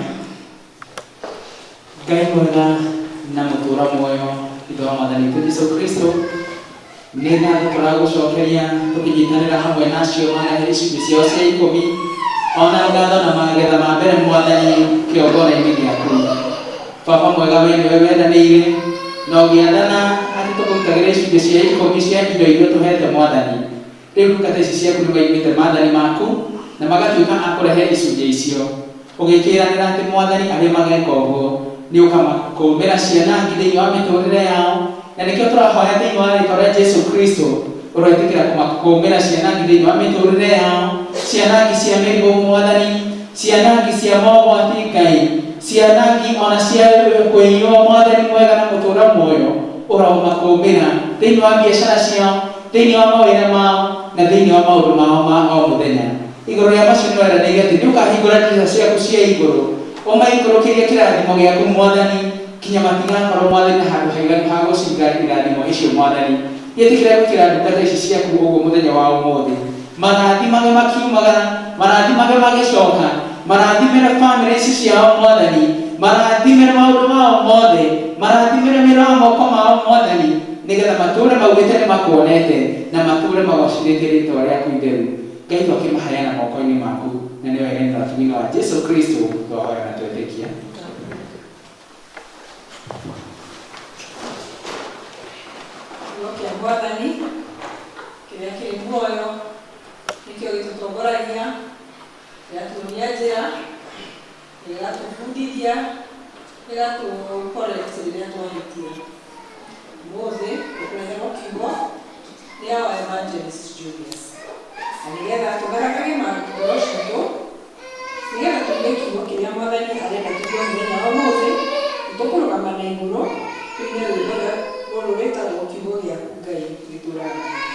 Ngai mwega na mũtũra muoyo, ithe wa Mwathani witũ Jesu Kristo, nĩ ngatho tũragũcokeria tũkĩnyitanĩra hamwe na acio marehe icunjĩ ciao cia ikũmi, ona ngatho na magetha ma mbere Mwathani kĩongona-inĩ gĩaku. Baba mwega, we nĩwe wendanĩire na ũgĩathana atĩ tũkũrutagĩra icunjĩ cia ikũmi cia indo iria tũhete Mwathani. Rĩu ndungata ici ciaku nĩ maiguĩte maathani maku na magatuĩka a kũrehe icunjĩ icio. Ũgĩkĩĩranĩra atĩ Mwathani arĩa mageka ũguo nĩ ũkamakũũmĩra ciana ngi thĩinĩ wa mĩtũrĩre yao, na nĩkĩo tũrahoya thĩinĩ wa rĩtwa rĩa Jesu Kristo ũroĩtĩkĩra kũmakũũmĩra ciana ngi thĩinĩ wa mĩtũrĩre yao, ciana ngi cia mĩrimũ Mwathani, ciana ngi cia mogwati Ngai, ciana ngi ona cia kũiywo Mwathani mwega na mũtũra muoyo. Ũromakũmbĩra thĩinĩ wa biacara ciao, thĩinĩ wa mawĩra mao, na thĩinĩ wa maũndũ mao ma o mũthenya. Igũrũ rĩa macio nĩ weranĩire atĩ nĩ ũkahingũra ndirica ciaku cia igũrũ, ũmaikũrũkĩrie kĩrathimo gĩaku Mwathani, kinya matigakorwo Mwathani na handũ haiganu ha gũcinga irathimo icio Mwathani. Gĩtĩkĩra gwĩkĩra ndungata ici ciaku ũguo mũthenya wa ũmũthĩ. Marathimage makiumagara, marathimage magĩcoka, marathimĩre bamĩrĩ ici ciao Mwathani, marathimĩre maũndũ mao mothe, marathimĩre wĩra wa moko mao Mwathani, nĩgetha matũre maugĩte nĩ makuonete na matũre magocithĩtie rĩtwa rĩaku itheru. Ngai twakĩmaheana moko-inĩ maku, na nĩ wega nĩ thĩinĩ wa Jesu Kristo twahoya na twetĩkia. Kiugo kĩa Mwathani kĩrĩa kĩrĩ muoyo nĩkĩo gĩtũtongoragia, gĩgatuonia njĩra, gĩgatũbundithia, gĩgatũ correct rĩrĩa twahĩtia. Ũmũthĩ tũkũreherwo kiugo nĩ our evangelist Julius, na nĩgetha tũtharakage ngoro citũ, nĩgetha tũigue kiugo kĩrĩa Mwathani arenda tũigue mũthenya wa ũmũthĩ, nĩtũkũrũgama na igũrũ tũine rwĩmbo rũrũ rwĩtagwo Kiugo Gĩaku Ngai Gĩtũũraga Muoyo.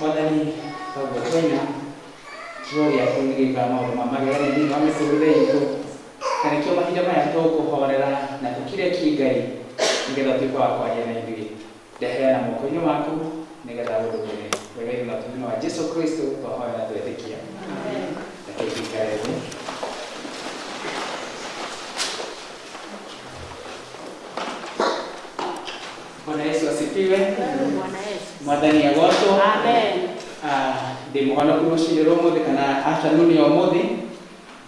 Mwathani, tondũ twaina kiugo gĩaku nĩ gĩkaga maũndũ ma magegania thĩinĩ wa mĩtũrĩre itũ, na nĩkĩo mahinda maya tũkũhorera na tũkire ki Ngai, nĩgetha ũtuĩke wa kwaria na ithuĩ. Ndeheana moko-inĩ maku nĩgetha ũndũmĩre wega na thĩinĩ wa Jesu Kristo twahoya na twetĩkia. Reke tũikare thĩ. Bwana Yesu asifiwe. Bwana Yesu. Mwathani agocwo. Amen. Ndĩ mũhonoku rũcinĩ rwa ũmũthĩ kana afternoon ya ũmũthĩ.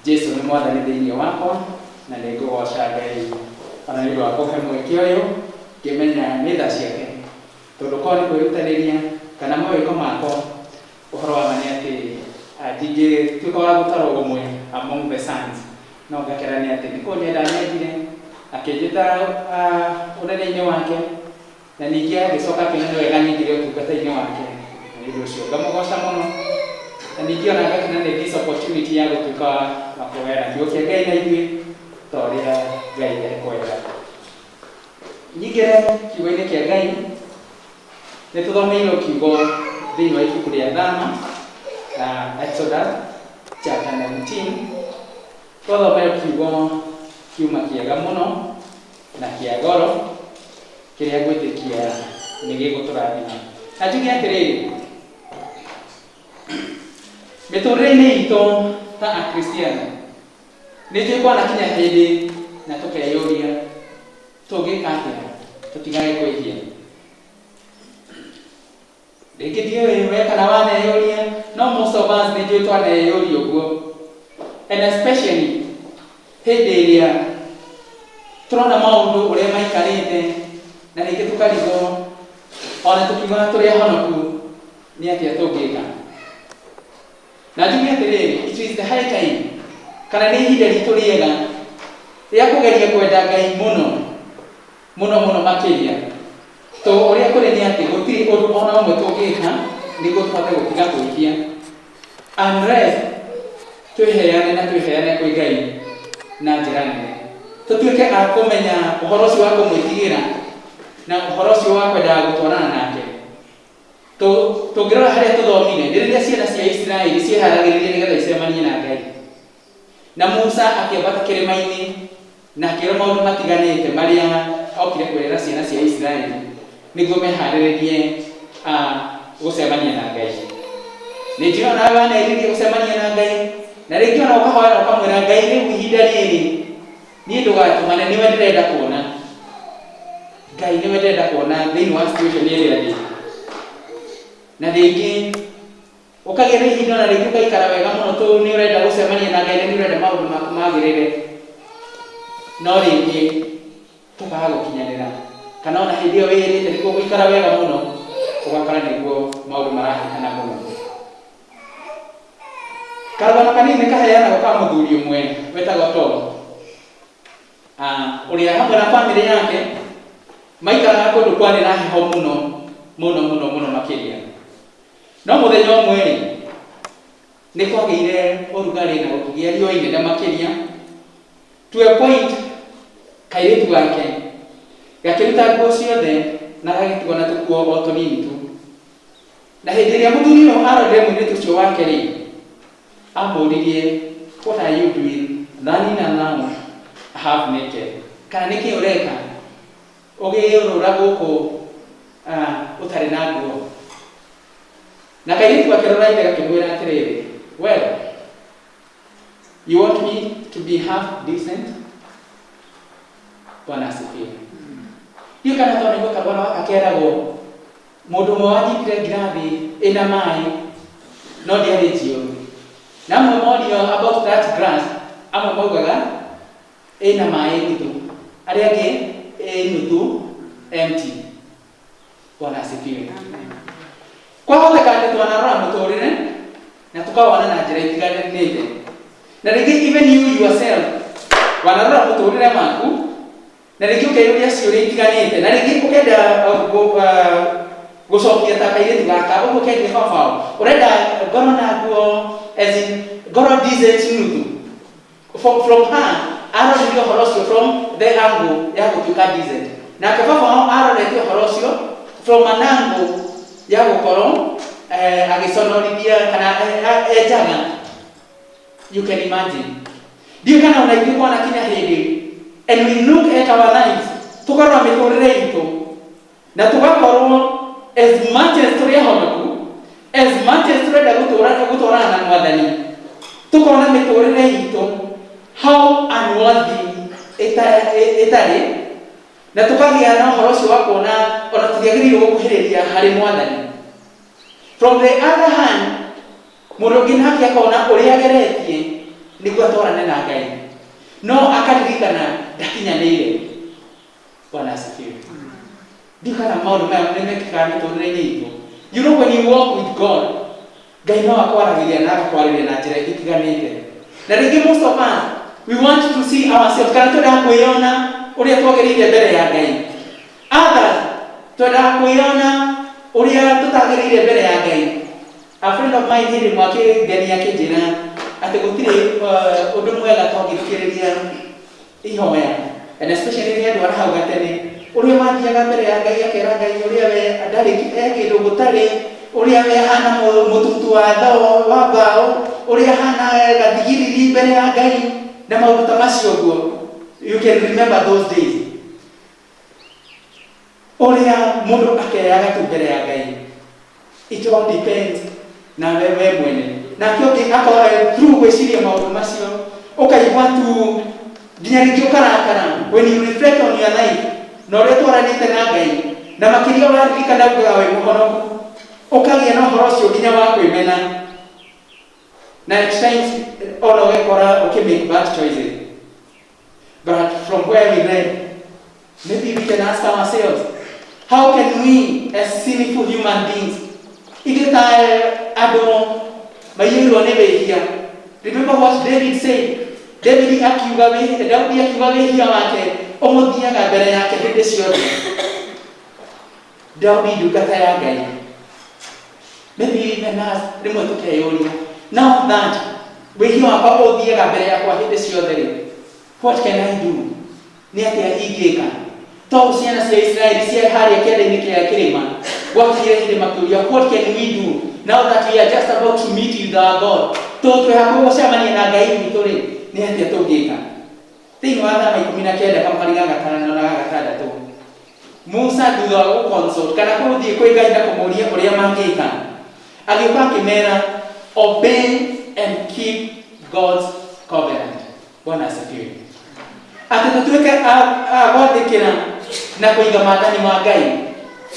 Jesu nĩ Mwathani thĩinĩ wakwa na nĩ ngũgoca Ngai ona nĩ ũndũ wa kũhe mweke ũyũ ngĩmenya nĩ tha ciake, tondũ korwo nĩ kwĩrutanĩria kana mawĩko makwa, ũhoro wa ma nĩ atĩ ndingĩtuĩka wa gũtarwo ũmwe among the sons, no ngakena nĩ atĩ nĩ kũnyenda nyendire akĩnjĩta ũnene-inĩ wake, na ningĩ agĩcoka akĩona nĩ wega nyingĩre ũtungata-inĩ wake, na nĩ ũndũ ũcio ngamũgoca mũno, na ningĩ ona ngakena nĩ this opportunity ya gũtuĩka wa kũgayana kiugo kĩa Ngai na ithuĩ ta ũrĩa Ngai ekwenda. Nyingĩre kiugo-inĩ kĩa Ngai, nĩ tũthomeirwo kiugo thĩinĩ wa ibuku rĩa Thama na Exodus chapter 19. Twathomeirwo kiugo kiuma kĩega mũno na kĩa goro kĩrĩa ngwĩtĩkia nĩ gĩgũtũrathima. Na njuge atĩrĩrĩ, Mĩtũrĩre-inĩ itũ ta Akristiano nĩ njũĩ kwanakinya hĩndĩ na tũkeyũria tũngĩka atĩa tũtigage kwĩhia. Rĩngĩ ndiũĩ we kana waneyũria, no most of us nĩ njũĩ twaneyũria ũguo, and especially hĩndĩ ĩrĩa tũrona maũndũ ũrĩa maikarĩte na rĩngĩ tũkarigwo ona tũkiugaga tũrĩ ahonoku nĩ atĩa tũngĩka. Na njuge atĩrĩrĩ, it is the high time, kana nĩ ihinda ritũ rĩega rĩa kũgeria kwenda Ngai mũno mũno mũno makĩria. To ũrĩa kũrĩ nĩ atĩ gũtirĩ ũndũ ona ũmwe tũngĩka nĩguo tũhote gũtiga kwĩhia unless twĩheane na twĩheane kwĩ Ngai na njĩra nene, tũtuĩke a kũmenya ũhoro ũcio wa kũmwĩtigĩra na ũhoro ũcio wa kwendaga gũtwarana nake. Tũngĩrora harĩa tũthomire nĩ rĩrĩa ciana cia Isiraeli ciĩharagĩrĩria nĩgetha icemanie na Ngai, na Musa akĩambata kĩrĩma-inĩ na akĩrwo maũndũ matiganĩte marĩa okire kwĩrĩra ciana cia Isiraeli nĩguo meharĩrĩrie gũcemania na Ngai. Nĩ njũĩ onawe wanerirĩria gũcemania na Ngai, na rĩngĩ ona ũkahoya na ũkamwĩra Ngai, rĩu ihinda rĩrĩ niĩ ndũgatũmane, nĩwe ndĩrenda kuona Ngai, nĩwe ndĩrenda kuona thĩinĩ wa situation ĩrĩa ndĩ. Na rĩngĩ ũkagĩa na ihinda ona rĩngĩ ũgaikara wega mũno tũ nĩ ũrenda gũcemania na Ngai na nĩ ũrenda maũndũ maku magĩrĩre, no rĩngĩ tũkaga gũkinyanĩra, kana ona hĩndĩ ĩyo wĩĩrĩte nĩguo gũikara wega mũno, ũgakora nĩguo maũndũ marahĩtana mũno. Karũgano kanini nĩ kaheanagwo ka mũthuri ũmwe wetagwo Tom, ũrĩa hamwe na bamĩrĩ yake maikaraga kũndũ kwarĩ na heho mũno mũno mũno mũno makĩria. No mũthenya ũmwe rĩ, nĩ kwagĩire ũrugarĩ na gũkĩgĩa riũa inene makĩria, to a point kairĩtu gake gakĩruta nguo ciothe na gagĩtigwo na tũkuo o tũnini tu. Na hĩndĩ ĩrĩa mũthuri ũyũ arorire mũirĩtu ũcio wake rĩ, amũririe, "What are you doing running around half naked?" Kana nĩkĩ ũreka ũgĩũrũra gũkũ ũtarĩ na nguo? Na kairĩtu gakĩrora ithe gakĩmwĩra atĩrĩrĩ, "Well, you want me to be half decent?" Bwana asifiwe. Ndiũĩ kana twanĩgua karũgano gaka keragwo mũndũ ũmwe wanyitire ngirathi ĩna maĩ no ndĩarĩ njiyũru. Na amwe morio about that glass, amwe maugaga ĩna maĩ nuthu, arĩa angĩ ĩ nuthu empty. Bwana asifiwe. Kwahoteka atĩ twanarora mũtũrĩre na tũkawona na njĩra itiganĩte, na rĩngĩ even you yourself wanarora mũtũrĩre waku na rĩngĩ ũkeyũria ciũria itiganĩte, na rĩngĩ ũkenda gũcokia ta kairĩtu gaka ũguo kendia baba wao, ũrenda ngorwo na nguo, as in ngorwo decent nuthu. From her arorire ũhoro ũcio from the angle ya gũtuĩka decent, nake baba wao arorete ũhoro ũcio from an angle ya gũkorwo agĩconorithia kana enjaga. You can imagine. Ndiũĩ kana ona ithuĩ kwanakinya hĩndĩ and we look at our lives, tũkarora mĩtũrĩre itũ na tũgakorwo as much as tũrĩ ahonoku, as much as tũrenda gũtwarana na Mwathani, tũkona mĩtũrĩre itũ how unworthy ĩtarĩ, na tũkagĩa na ũhoro ũcio wa kuona ona tũtiagĩrĩirwo gũkuhĩrĩria harĩ Mwathani. From the other hand, mũndũ ũngĩ nake akona ũrĩa ageretie nĩguo atwarane na Ngai, no akaririkana ndakinyanĩire. Bwana asifiwe. Ndiũ kana maũndũ maya nĩ mekĩkaga mĩtũrĩre-inĩ itũ. You know, when you walk with God, Ngai no akwaragĩria na agakwarĩria na njĩra itiganĩte. Na rĩngĩ most of us, we want to see ourselves, kana twendaga kwĩyona ũrĩa twagĩrĩire mbere ya Ngai. Others, twendaga kwĩyona ũrĩa tũtagĩrĩire mbere ya Ngai. A friend of mine hĩndĩ ĩmwe akĩngenia akĩnjĩra atĩ gũtirĩ ũndũ mwega twangĩthikĩrĩria ihoya, and especially rĩrĩa andũ hau gatene, ũrĩa mathiaga mbere ya Ngai akera Ngai ũrĩa we ndarĩ e kĩndũ gũtarĩ, ũrĩa we ahana mũtutu wa thoo wa mbaũ, ũrĩa ahana gathigiriri mbere ya Ngai na maũndũ ta macio ũguo. You can remember those days ũrĩa mũndũ akeyaga tu mbere ya Ngai. It all depends na we mwene. Nake ũngĩ akoe through gwĩciria maũndũ macio, ũkaigua tu nginya rĩngĩ ũkarakara. When you reflect on your life na ũrĩa ũtwaranĩte na Ngai, na makĩria waririkana ugaga wĩ mũhonoku, ũkagĩa na ũhoro ũcio nginya wa kwĩmena, na at times ona ũgekora ũkĩ make bad choices. But from where we read, maybe we can ask ourselves, how can we as sinful human beings, ithuĩ ta andũ maiyũirwo nĩ wĩhia? Remember what David said. David akiuga, Daudi akiuga wĩhia wake ũmũthiaga mbere yake hĩndĩ ciothe. Daudi ndungata ya Ngai. Maybe even us rĩmwe tũkeyũria, now that wĩhia wakwa ũthiaga mbere yakwa hĩndĩ ciothe rĩ, what can I do? Nĩ atĩa ingĩka? To ciana cia Israeli cia harĩa kĩanda-inĩ kĩa kĩrĩma, gwakinyire hĩndĩ makĩũria, "What can we do now that we are just about to meet with our God?" Tondũ twĩ hakuhĩ gũcemania na Ngai witũ rĩ, nĩ atĩa tũngĩka? Thĩinĩ wa Thama 19 kamũhari ga 5 na ga 6, Musa thutha wa gũconsult kana gũthiĩ kwĩ Ngai na kũmũria ũrĩa mangĩka, agĩũka akĩmera, "Obey and keep God's covenant." Bwana asifiwe. Atĩ tũtuĩke a gwathĩkĩra na kũiga maathani ma Ngai.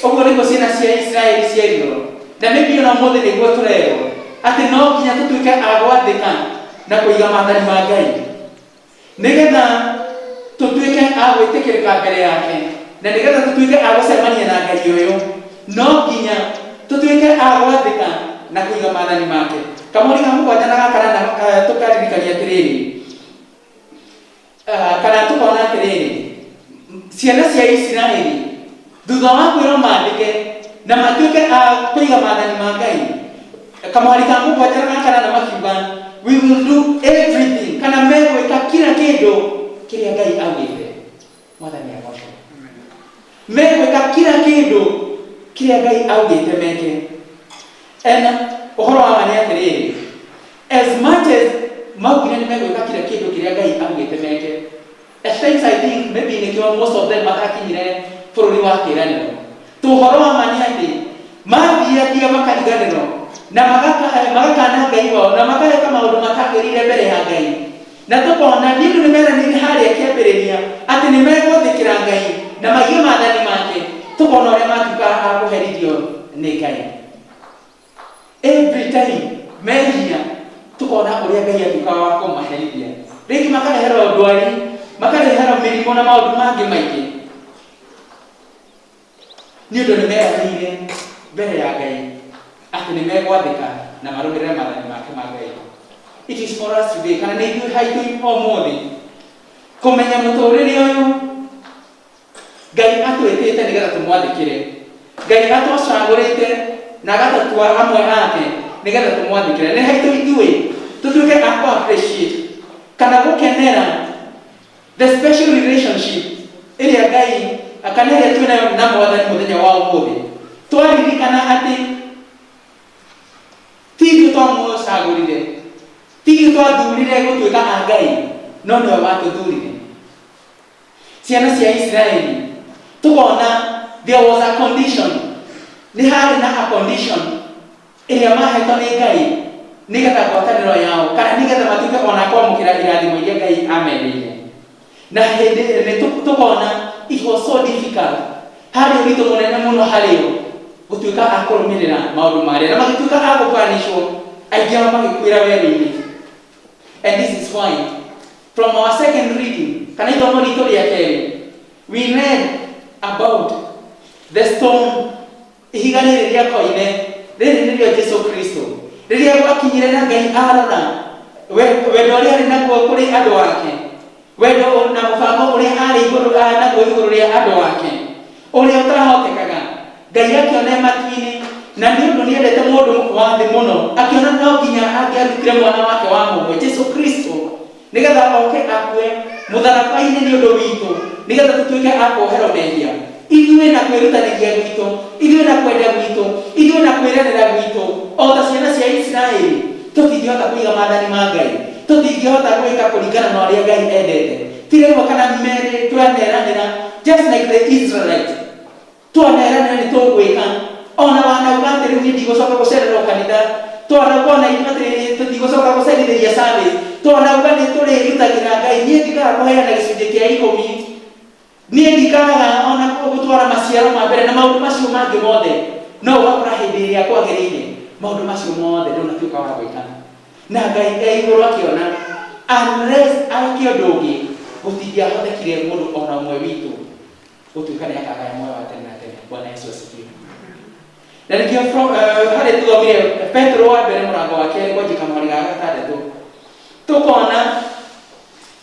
Ũguo nĩguo ciana cia Israeli cierirwo, na maybe ona ũmũthĩ nĩguo tũrerwo, atĩ no nginya tũtuĩke a gwathĩka na kũiga maathani ma Ngai nĩgetha tũtuĩke a gwĩtĩkĩrĩka mbere yake, na nĩgetha tũtuĩke a gũcemania na Ngai ũyũ, no nginya tũtuĩke a gwathĩka na kũiga maathani make. Kamũhari ga 7 na ga 8, tũkaririkania atĩrĩrĩ, kana tũkona atĩrĩrĩ, ciana cia Isiraeli thutha wa kwĩrwo mandĩke na matuĩke a kũiga maathani ma Ngai, kamũhari ka 7 na ga 8 makiuga, "We will do everything," kana megwĩka kila kĩndũ kĩrĩa Ngai augĩte. Mwathani agocwo. Megwĩka kila kĩndũ kĩrĩa Ngai augĩte meke. And ũhoro wa ma nĩ atĩrĩrĩ, as much as maugire nĩ megwĩka kila kĩndũ kĩrĩa Ngai augĩte meke, at times I think maybe nĩkĩo most of them matakinyire bũrũri wa kĩĩranĩro. Tũhoro wa ma nĩ atĩ mathiathia makariganĩrwo na magakana Ngai wao na mageka maũndũ matagĩrĩire mbere ya Ngai, na tũkona nĩ ũndũ nĩ meranĩire harĩa kĩambĩrĩria atĩ nĩ megwathĩkĩra Ngai na maige maathani make, tũkona ũrĩa matuĩka a kũherithio nĩ Ngai. Every time mehia, tukona ũrĩa Ngai atuĩkaga wa kũmaherithia, rĩngĩ makareherwo ndwari, makareherwo mĩrimũ na maũndũ mangĩ maingĩ, nĩ ũndũ nĩ meranĩire mbere ya Ngai atĩ nĩ megwathĩka na marũmĩrĩre maathani make ma Ngai. It is for us today, kana nĩ ithuĩ haitũ ũmũthĩ kũmenya mũtũrĩre ũyũ Ngai atwĩtĩte nĩgetha tũmwathĩkĩre. Ngai atũcagũrĩte na agatũtua amwe ake nĩgetha tũmwathĩkĩre. Nĩ haitũ ithuĩ tũtuĩke a kũ appreciate kana gũkenera the special relationship ĩrĩa Ngai kana ĩrĩa twĩnayo na Mwathani mũthenya wa ũmũthĩ, twaririkana atĩ ti ithuĩ twamũcagũrire, ti ithuĩ twathurire gũtuĩka a Ngai, no nĩwe watũthurire. Ciana cia Israeli, tukona there was a condition, nĩ harĩ na a condition ĩrĩa mahetwo nĩ Ngai nĩgetha ngwatanĩro yao kana nĩgetha matuĩke ona kwamũkĩra irathimo iria Ngai amerĩire. Na hĩndĩ nĩ tũkona it was so difficult, harĩ ũritũ mũnene mũno harĩ o gũtuĩka a kũrũmĩrĩra maũndũ marĩa, na magĩtuĩka a gũpanishwo, aingĩ ao magĩkuĩra werũ-inĩ. And this is why from our second reading, kana ithomo ritũ rĩa kerĩ, we read about the stone, ihiga rĩrĩ rĩa koine, rĩrĩ nĩrĩo Jesu Kristo. Rĩrĩa gwakinyire na Ngai arora wendo ũrĩa arĩ naguo kũrĩ andũ ake, wendo na mũbango ũrĩa arĩ igũrũ naguo igũrũ rĩa andũ ake, ũrĩa ũtahotekaga, Ngai akĩona matu-inĩ, na nĩ ũndũ nĩendete mũndũ wa thĩ mũno, akĩona no nginya angĩarutire mwana wake wa mũmwe, Jesu Kristo, nĩgetha oke akue mũtharaba-inĩ nĩ ũndũ witũ, nĩgetha tũtuĩke a kuoherwo mehia. Ithuĩ na kwĩrutanĩria gwitũ, ithuĩ na kwenda gwitũ, ithuĩ na kwĩrerera gwitũ, o ta ciana cia Isiraeli, tũtingĩhota kũiga maathani ma Ngai, tũtingĩhota gwĩka kũringana na ũrĩa Ngai endete. Ti rĩmwe kana merĩ twaneranĩra, just like the Israelites, twaneranĩra nĩ tũgwĩka, ona wanauga atĩ rĩu niĩ ndigũcoka gũcererwo kanitha. Twanauga ona ithuĩ atĩ tũtigũcoka gũcerithĩria service. Twanauga nĩ tũrĩrutagĩra Ngai. Niĩ ndikaga kũheana gĩcunjĩ kĩa ikũmi. Niĩ ndikaga ona gũtwara maciaro ma mbere na maũndũ macio mangĩ mothe. No ũgakora hĩndĩ ĩrĩa kwagĩrĩire maũndũ macio mothe ndũnatuĩka wa gwĩka. Na Ngai e igũrũ akĩona unless eke ũndũ ũngĩ gũtingĩahotekire mũndũ ona ũmwe witũ gũtuĩka nĩ akagaya muoyo wa tene na tene. Bwana Yesu asifiwe. Na nĩkĩo harĩa tũthomire Petero wa mbere mũrango wa kerĩ kwanjia kamũhari ga gatandatũ tũkona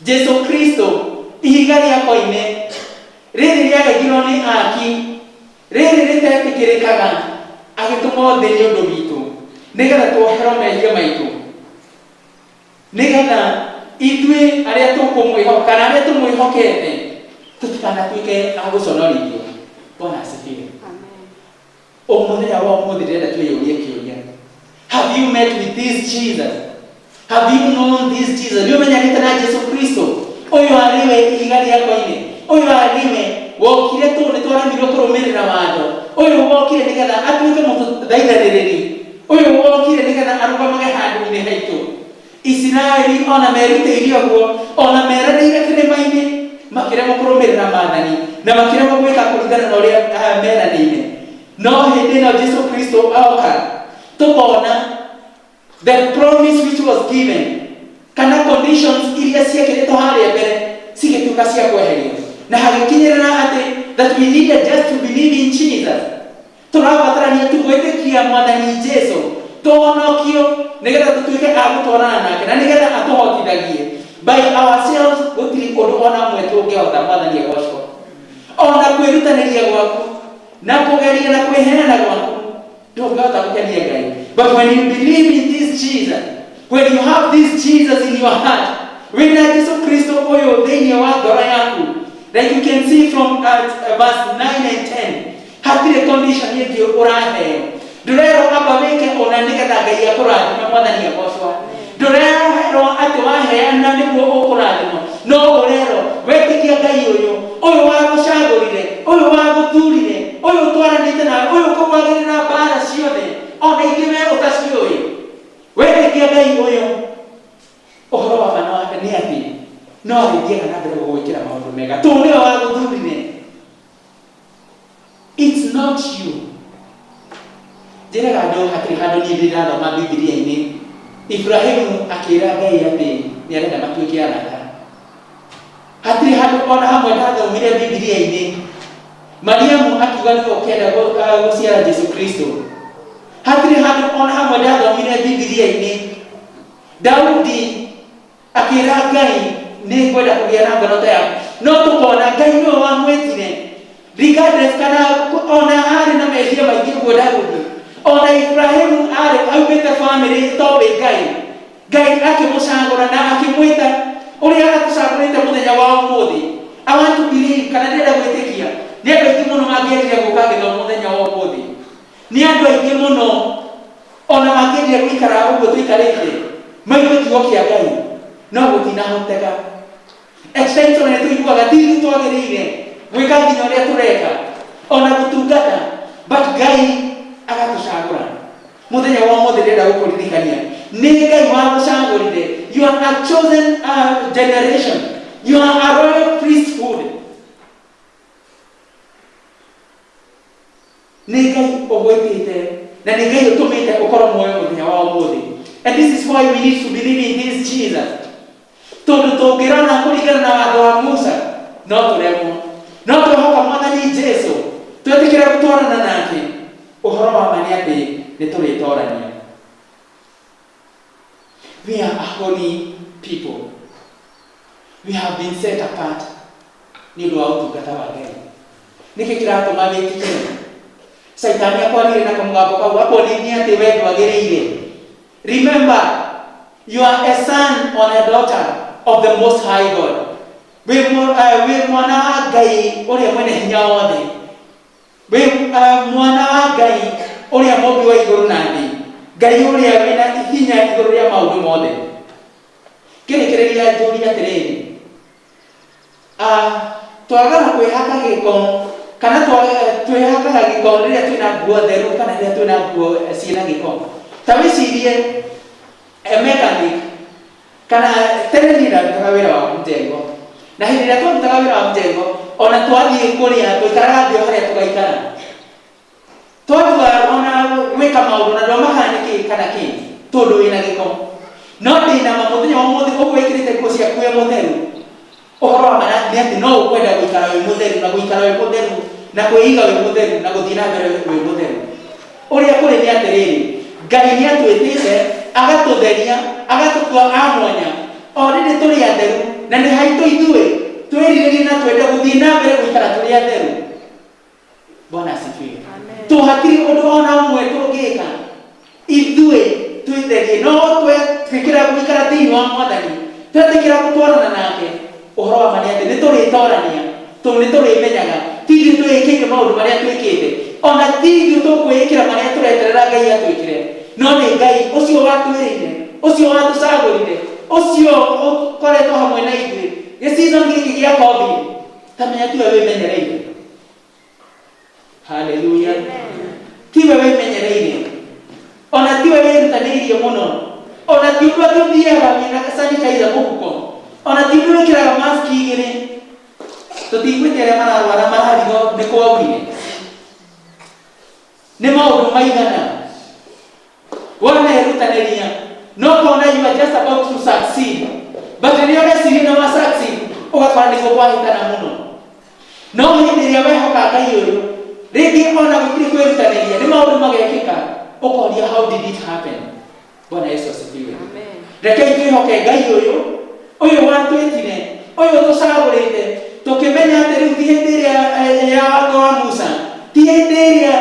Jesu Kristo ihiga rĩa koine rĩrĩ rĩaregirwo nĩ aki rĩrĩ rĩtetĩkĩrĩkaga agĩtũmwo thĩ nĩ ũndũ witũ nĩgetha tuoherwo mehia maitũ nĩgetha ithuĩ arĩa tũkũmwĩhoka kana arĩa tũmwĩhokete tũtikanatuĩke a gũconorithio. Bwana asifiwe. Mũthenya wa ũmũthĩ ndĩrenda twĩyũrie kĩũria. Have you met with this Jesus? Have you known this Jesus? Nĩ ũmenyanĩte na Jesu Kristo? Ũyũ arĩ we ihiga rĩa koine. Ũyũ arĩ we wokire tũ nĩ twaremirwo kũrũmĩrĩra watho. Ũyũ wokire nĩgetha atuĩke mũtũthaithanĩrĩri. Ũyũ wokire nĩgetha arũgamage handũ-inĩ haitũ. Isiraeli ona merutĩire ũguo, ona meranĩire kĩrĩma-inĩ, makĩremwo kũrũmĩrĩra maathani na makĩremwo gwĩka kũringana na ũrĩa meranĩire. No hĩndĩ ĩno Jesu Kristo oka, tũkona the promise which was given kana conditions iria ciekĩrĩtwo harĩa mbere cigĩtuĩka cia kweherio na hagĩkinyĩrĩra atĩ that we needed just to believe in Jesus. Tũrabatarania tu gwĩtĩkia Mwathani Jesu tũhonokio nĩgetha tũtuĩke a gũtwarana nake na nĩgetha atũhotithagie. By ourselves gũtirĩ ũndũ ona ũmwe tũngĩhota. Mwathani agocwo. Ona kwĩrutanĩria gwaku na kũgeria na kwĩheana gwaku ndũngĩhota gũkenia Ngai. But when you believe in this Jesus, when you have this Jesus in your heart, wĩna Jesu Kristo ũyũ thĩinĩ wa ngoro yaku, like you can see from verse 9 and 10, hatirĩ condition ĩngĩ ũraheo. Ndũrerwo amba wĩke ũna nĩgetha Ngai akũrathime. Mwathani agocwo. Ndũrerwo atĩ waheana nĩguo ũkũrathimwo, no ũrerwo wetĩkia Ngai ũyũ, ũyũ wagũcagũrire, ũyũ wagũthurire, ũyũ ũtwaranĩte nawe, ũyũ ũkũrũagĩrĩra mbara ciothe ona ingĩ we ũtaciũĩ. Wetĩkia Ngai ũyũ, ũhoro wa ma nĩ atĩ no arĩthiaga na mbere gũgwĩkĩra maũndũ mega tondũ nĩwe wagũthurire. It's not you. Njĩraga andũ hatirĩ handũ niĩ ndĩ ndathoma Bibilia-inĩ Ibrahimu akĩra Ngai atĩ nĩ arenda matuĩke arata. Hatirĩ handũ ona hamwe ndathomire Bibilia-inĩ Mariamu akiuga nĩwe ũkenda gũciara Jesu Kristo. Hatirĩ handũ ona hamwe ndathomire Bibilia-inĩ Daudi akĩra Ngai nĩ ngwenda kũgĩa na ngoro ta yaku. No tũkona Ngai nĩwe wamwĩtire regardless kana ona arĩ na mehia maingĩ ũguo Daudi. Ona Ibrahimu arĩ aumĩte famĩlĩ ĩtoĩ Ngai, Ngai akĩmũcagũra na akĩmwĩta ũrĩa atũcagũrĩte mũthenya wa ũmũthĩ. I want to believe kana ndĩrenda gwĩtĩkia nĩ andũ aingĩ mũno mangĩendire gũka gĩthomo mũthenya wa ũmũthĩ. Nĩ andũ aingĩ mũno ona mangĩendire gũikara ũguo tũikarĩte maigue kiugo kĩa Ngai, no gũtinahoteka. At times ona nĩtũiguaga ti ithuĩ twagĩrĩire gwĩka nginya ũrĩa tũreka ona gũtungata, but Ngai agatũcagũra. Mũthenya wa ũmũthĩ ndĩrenda gũkũririkania nĩ Ngai wagũcagũrire. You are a chosen generation, you are a royal priesthood. Nĩ Ngai ũgwĩtĩte na nĩ Ngai ũtũmĩte ũkorwo muoyo mũthenya wa ũmũthĩ. And this is why we need to believe in this Jesus, tondũ tũngĩrora kũringana na watho wa Musa no tũremwo, no twehoka Mwathani Jesu twetĩkĩra gũtwarana nake, ũhoro wa ma nĩ atĩ nĩ tũrĩtorania. We are a holy people, we have been set apart nĩ ũndũ wa ũtungata wa Ngai. Nĩkĩ kĩratũma wĩtigĩre? Caitani akwarire na kamũgambo kau akuonithie atĩ we ndwagĩrĩire. Remember, you are a son or a daughter of the Most High God. Wĩ mwana wa Ngai ũrĩa mwene hinya wothe. Wĩ mwana wa Ngai ũrĩa mũmbi wa igũrũ na thĩ, Ngai ũrĩa wĩna hinya igũrũ rĩa maũndũ mothe. Ngĩrĩkĩrĩria njũrie atĩrĩrĩ, twagaga kwĩhaka gĩko kana twĩhakaga gĩko rĩrĩa twĩna nguo theru kana rĩrĩa twĩna nguo ciĩna gĩko? Ta wĩcirie a mechanic kana tene niĩ ndarutaga wĩra wa mjengo, na hĩndĩ ĩrĩa twarutaga wĩra wa mjengo, ona twathiĩ kũrĩa twaikaraga thĩ o harĩa tũgaikara, twatua ona gwĩka maũndũ na ndwamakaga nĩ kĩ kana kĩ tondũ wĩna gĩko. No ndĩna ma mũthenya wa ũmũthĩ ũguo wĩkĩrĩte nguo ciaku wĩ mũtheru, ũhoro wa ma nĩ atĩ no ũkwenda gũikara wĩ mũtheru na gũikara wĩ mũtheru na kwĩiga wĩ mũtheru na gũthiĩ na mbere wĩ mũtheru. Ũrĩa kũrĩ nĩ atĩrĩrĩ, Ngai nĩ atwĩtĩte agatũtheria agatũtua a mwanya, already tũrĩ atheru, na nĩ haitũ ithuĩ twĩrirĩrie na twende gũthiĩ na mbere gũikara tũrĩ atheru. Bwana asifiwe. Tũhatirĩ ũndũ ona ũmwe tũngĩka ithuĩ twĩtherie, no twetĩkĩra gũikara thĩinĩ wa Mwathani, twetĩkĩra gũtwarana nake, ũhoro wa ma nĩ atĩ nĩ tũrĩtorania, tondũ nĩ tũrĩmenyaga ti ithuĩ twĩĩkĩire maũndũ marĩa twĩkĩte, ona ti ithuĩ tũkwĩĩkĩra marĩa tũreterera Ngai atwĩkĩre, no nĩ Ngai ũcio watwĩrĩire, ũcio watũcagũrire, ũcio ũkoretwo hamwe na ithuĩ gĩcizo gĩkĩ gĩa COVID. Ta menya tiwe wĩmenyereire. Haleluya. Tiwe wĩmenyereire, ona tiwe wĩrutanĩirie mũno, ona ti ũndũ atĩ ũthiaga wĩna sanitizer mũhuko, ona ti ũndũ wĩkĩraga mask igĩrĩ. Tũtiguĩte arĩa mararwara mararigwo nĩ kwaurire, nĩ maũndũ maigana wanerutanĩria no kona you are just about to succeed, but rĩrĩa ũreciria nĩ wa succeed, ũgakora nĩguo kwahĩtana mũno. No hĩndĩ ĩrĩa wehoka Ngai ũyũ, rĩngĩ ona gũtirĩ kwĩrutanĩria, nĩ maũndũ magekĩka, ũkoria how did it happen. Bwana Yesu asifiwe. Rekei twĩhoke Ngai ũyũ, ũyũ watwĩtire, ũyũ tũcagũrĩte, tũkĩmenya atĩ rĩu ti hĩndĩ ĩrĩa ya watho wa Musa, ti hĩndĩ ĩrĩa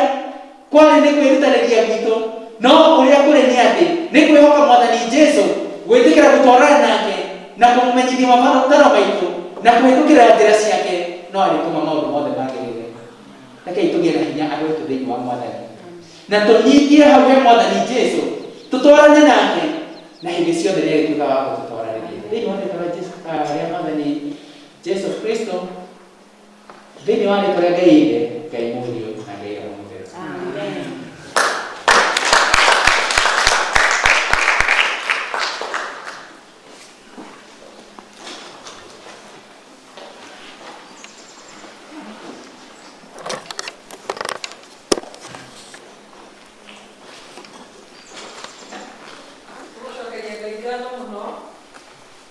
kwarĩ nĩ kwĩrutanĩria gwitũ, no ũrĩa kũrĩ nĩ atĩ nĩ kwĩhoka Mwathani Jesu, gwĩtĩkĩra gũtwarana nake na kũmũmenyithia mabataro maitũ na kũhĩtũkĩra njĩra ciake, no arĩtũma maũndũ mothe magĩrĩre. Rekei tũgĩe na hinya andũ aitũ thĩinĩ wa Mwathani, na tũnyitie hau he Mwathani Jesu, tũtwarane nake, na hĩndĩ ciothe nĩ arĩtuĩka wa gũtũtwararĩria thĩinĩ wa rĩtwa rĩa Jesu, rĩa Mwathani Jesu Kristo, thĩinĩ wa rĩtwa rĩa Ngai Ithe, Ngai Mũriũ na Ngai Roho Mũtheru. Amen. Tũgũcokeria Ngai ngatho mũno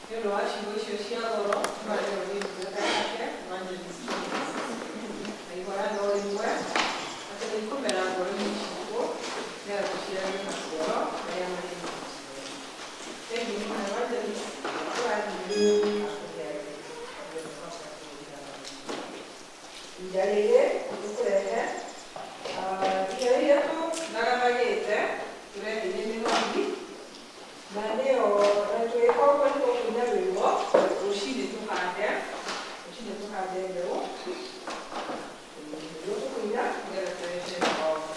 nĩ ũndũ wa ciugo icio cia goro twarĩrwo nĩ ndungata yake Evangelist Jones. Na ihoya no rĩmwe atĩ nĩ ikũmera ngoro-inĩ citũ nĩgetha tũciarage maciaro marĩa marĩ ma. Thengiũ mũno Evangelist, tũrathime akũheage. Ihinda rĩrĩ tũkũrehe irio iria tũnaganagĩte, tũreheire mĩhothi, na nĩyo tũgĩka ũguo nĩ tũkũina rwĩmbo rũcinĩ tũhande, rũcinĩ tũhande mbeũ. Nĩguo tũkũina nĩgetha tũrehe mĩhothi.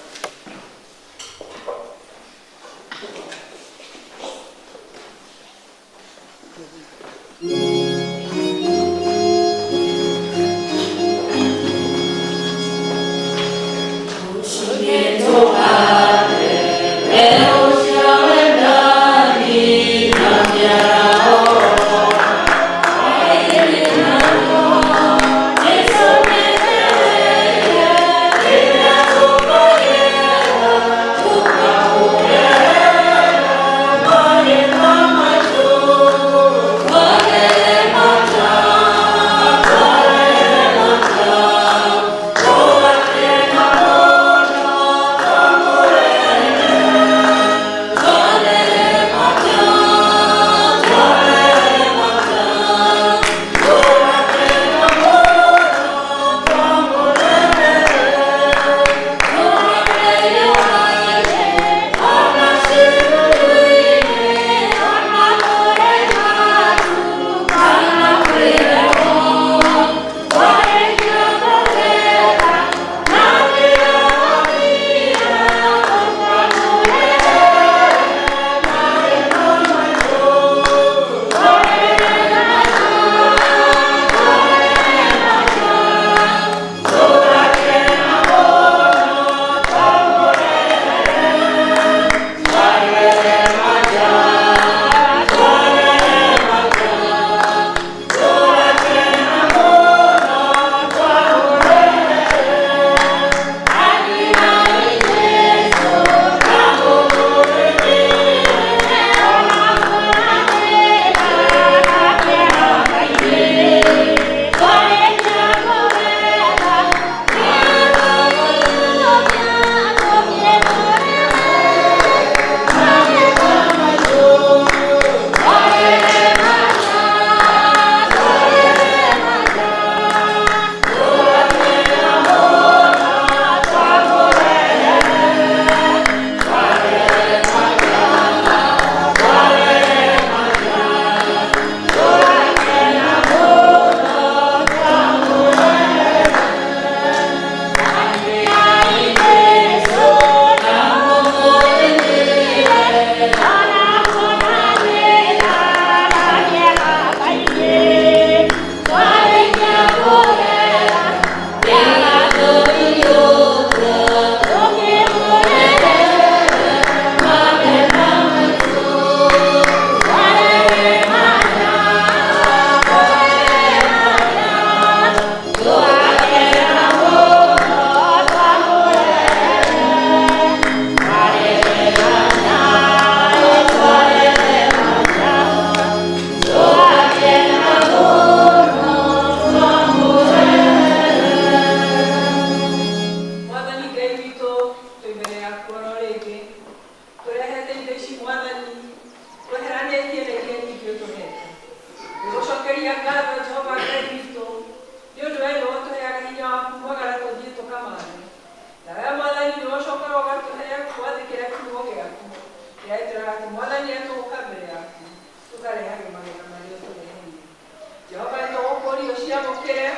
Tũciamũkĩre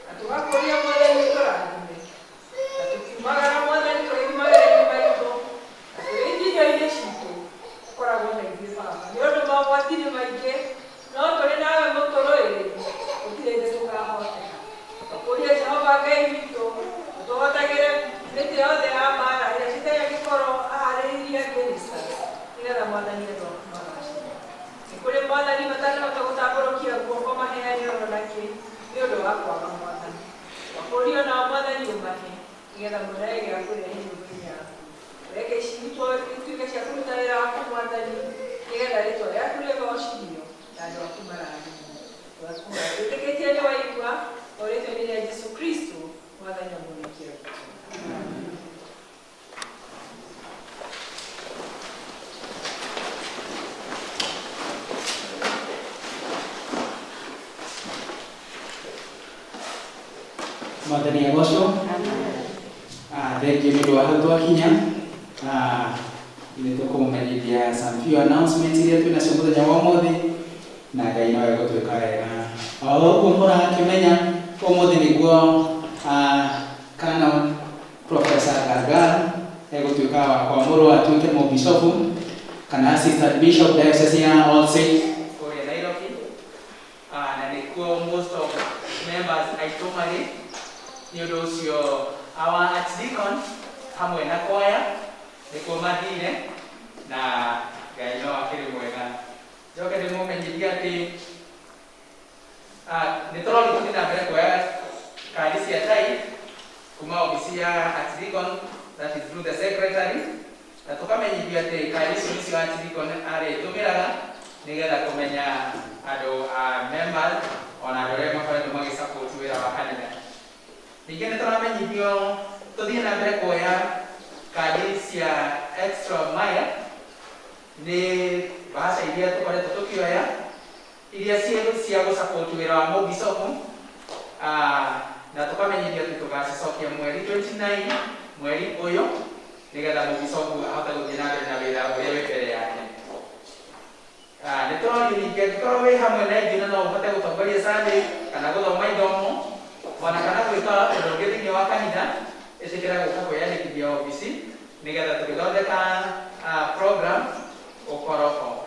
na tũgakũria Mwathani ũtũrathime. Na tũkiumagara Mwathani tũgĩthiĩ mawĩra-inĩ maitũ na tũgĩthiĩ indo-inĩ citũ, ũkoragwo na ithuĩ Baba. Nĩ ũndũ mogwati nĩ maingĩ, no tũrĩ nawe mũtũrũĩrĩri, gũtirĩ hĩndĩ tũkahoteka. Tũkũria Jehova Ngai witũ, ũtũhotagĩre mĩtĩ yothe ya mbaara ĩrĩa Shaitani angĩkorwo aharĩrĩirie against us, nĩgetha Mwathani andũ aku magacĩre. Nĩ kũrĩ Mwathani matanahota gũtambũrũkia guoko maheane ona nakĩ nĩ ũndũ wa kwaga Mwathani. Twakũria onao Mwathani ũmahe, nĩgetha monage gĩa kũrehe nyũmba-inĩ yaku. Reke ciitũ ituĩke cia kũruta wĩra waku Mwathani, nĩgetha rĩtwa rĩaku rĩgocithio na andũ aku marathimwo. Twakũhoya twĩtĩkĩtie nĩ waigua, o rĩtwa-inĩ rĩa Jesu Kristo, Mwathani na Mũhonokia witũ. Mwathani agocwo. Thengiũ nĩ ũndũ wa hau twakinya. Nĩ tũkũmũmenyithia some few announcements iria twĩ nacio mũthenya wa ũmũthĩ na Ngai no egũtwĩka wega. O ũguo mũrakĩmenya ũmũthĩ nĩguo Canon Professor Gargar egũtuĩka wa kwamũrwo atuĩke mũbicobu kana assistant bishop diocese ya All Saints kũrĩa Nairobi. Na nĩkuo most of members aitũ marĩ. Nĩ ũndũ ũcio our archdeacon hamwe na kwaya nĩkuo mathire na Ngai no akĩrĩ mwega. Njoke ndĩmũmenyithie atĩ nĩ tũrorio tũthiĩ na mbere kuoya kandi cia tithe kuma obici ya archdeacon, that is through the secretary, na tũkamenyithio atĩ kandi icio nĩcio archdeacon arĩtũmĩraga nĩgetha kũmenya andũ a members ona andũ arĩa makoretwo magĩsupport wĩra wa kanitha. Ningĩ nĩ tũramenyithio tũthiĩ na mbere kuoya kandi cia extra mile, nĩ bahasha iria tũkoretwo tũkĩoya iria cia gũsupport wĩra wa mũbicobu, na tũkamenyithio atĩ tũgacicokia mweri 29 mweri ũyũ nĩgetha mũbicobu ahote gũthiĩ na mbere na wĩra ũrĩa wĩ mbere yake. Nĩ tũrorio ningĩ angĩkorwo wĩ hamwe na ithuĩ na no ũhote gũtongoria Sunday kana gũthoma ithomo ona kana gwĩka ũndũ ũngĩ thĩinĩ wa kanitha, ĩtĩkĩra gũka kwĩyandĩkithia obici nĩgetha tũgĩthondeka program ũkorwo ho.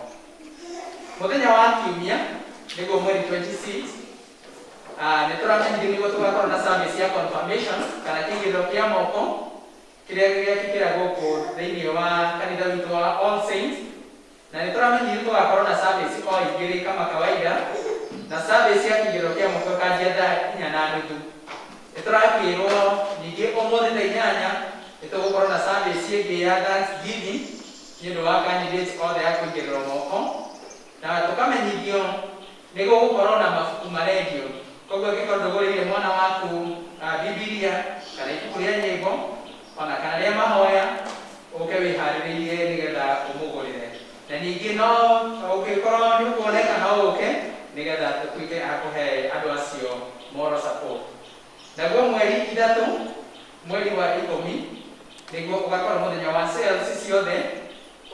Mũthenya wa kiumia nĩguo mweri 26, nĩ tũramenyithio nĩguo tũgakorwo na service ya confirmation kana kĩigĩrĩro kĩa moko kĩrĩa gĩgekĩkĩra gũkũ thĩinĩ wa kanitha witũ wa All Saints, na nĩ tũramenyithio tũgakorwo na service o igĩrĩ kama kawaida, na service ya kĩigĩrĩro kĩa moko ĩkanjia thaa 4:30. Nĩ tũrakĩrwo ningĩ ũmũthĩ thaa 8 nĩ tũgũkorwo na service ĩngĩ ya Thanksgiving nĩ ũndũ wa candidates othe a kũigĩrĩrwo moko, na tũkamenyithio nĩ gũgũkorwo na mabuku marendio. Koguo angĩkorwo ndũgũrĩire mwana waku Bibilia kana ibuku rĩa nyĩmbo ona kana rĩa mahoya, ũke wĩharĩrĩirie nĩgetha ũmũgũrĩre. Na ningĩ no ũngĩkorwo nĩ ũkuoneka no ũke nĩgetha tũtuĩke a kũhe andũ acio moral support. Naguo mweri 3 mweri wa 10 nĩguo ũgakorwo mũthenya wa sales ciothe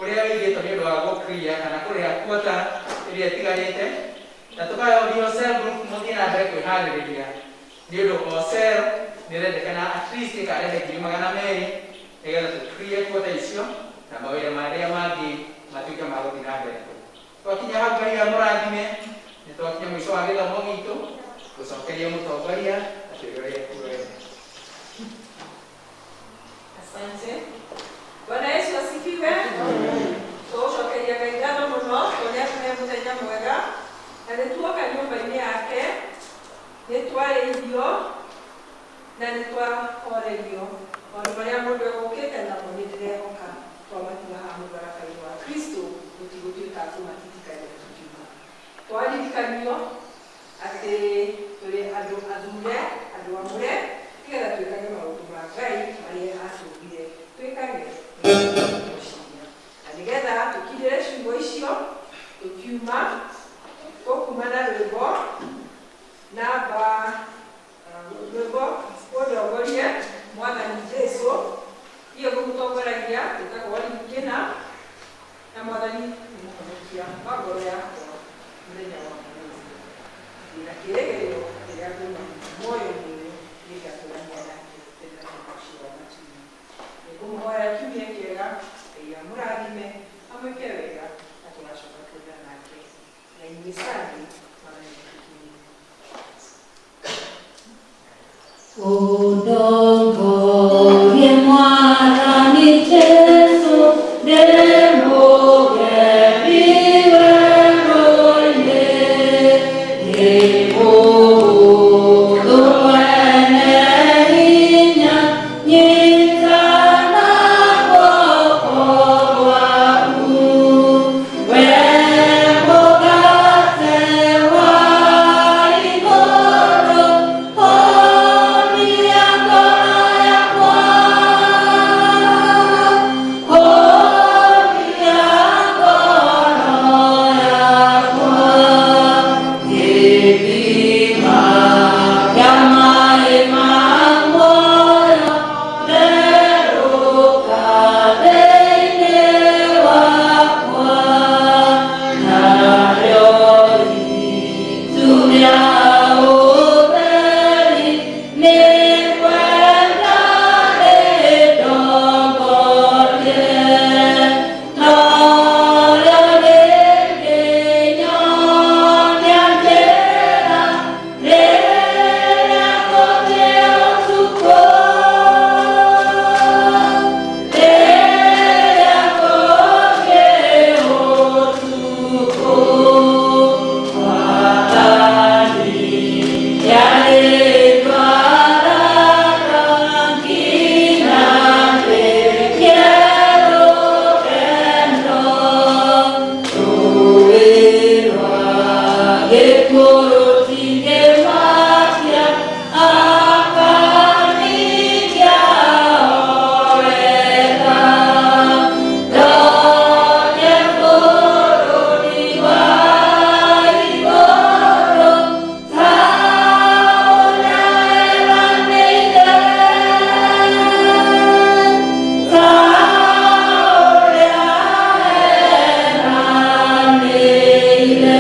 ũrĩa wĩigĩtwo nĩ ũndũ wa gũ-clear kana kũrĩha quota ĩrĩa ĩtigarĩte, na tũkaorio cell group mũthiĩ na mbere kwĩharĩrĩria nĩ ũndũ o cell nĩ ĩrendekana at least ĩkarehe 200,000 nĩgetha tũ-clear quota icio na mawĩra marĩa mangĩ matuĩke ma gũthiĩ na mbere. Twakinya hau Ngai amũrathime, nĩ twakinya mũico wa gĩthomo gitũ, gũcokeria mũtongoria atwĩre ũrĩa ekuoya. Asante. Bwana Yesu asifiwe. Tũgũcokeria Ngai ngatho mũno tondũ nĩ atũhe mũthenya mwega na nĩ tuoka nyũmba-inĩ yake, nĩ twarĩithio na nĩ twahorerio maũndũ marĩa mũndũ egũkĩte namo. Nĩ ndĩrehoka twamatiga haha mũtharaba-inĩ wa Kristo tũtigũtuĩka a kũmatitikania tũkiuma. Twaririkanio atĩ tũrĩ andũ athure, andũ amũre, nĩgetha twĩkage maũndũ ma Ngai marĩa atũmbire twĩkage na nĩgetha tũkinyĩre ciugo icio. Tũkiuma tũkuma na rwĩmbo namba rwĩmbo ũndongorie Mwathani Jesu iye ngũmũtongoragia, ĩtagwo Ringĩna na Mwathani nĩ mũhonokia wa ngoro yakwa mũthenya wa ũmũthĩ. Ndĩna kĩĩrĩgĩrĩro atĩ. Ũndongorie Mwathani Jesũ, ndĩ mũgendi werũ-inĩ, ndĩ mũhũthũ mwene hinya, nyita na guoko gwaku. We mũgate wa igũrũ, honia ngoro yakwa, honia ngoro yakwa, gĩthima kĩa maĩ ma muoyo, therũka thĩinĩ wakwa, narĩo itu rĩa ũtheri nĩ kwenda rĩndongorie, norĩo rĩngĩnyonia njĩra rĩrĩa kũngĩ ũtukũ, rĩrĩa kũngĩ ũtukũ, Mwathani yarĩndwaraga nginya ndĩkie rũgendo, rũũĩ rwa gĩkuũ rũtingĩmakia, akaningia o wega, ndonye bũrũri wa igũrũ, ta ũrĩa weranĩire, ta ũrĩa weranĩire.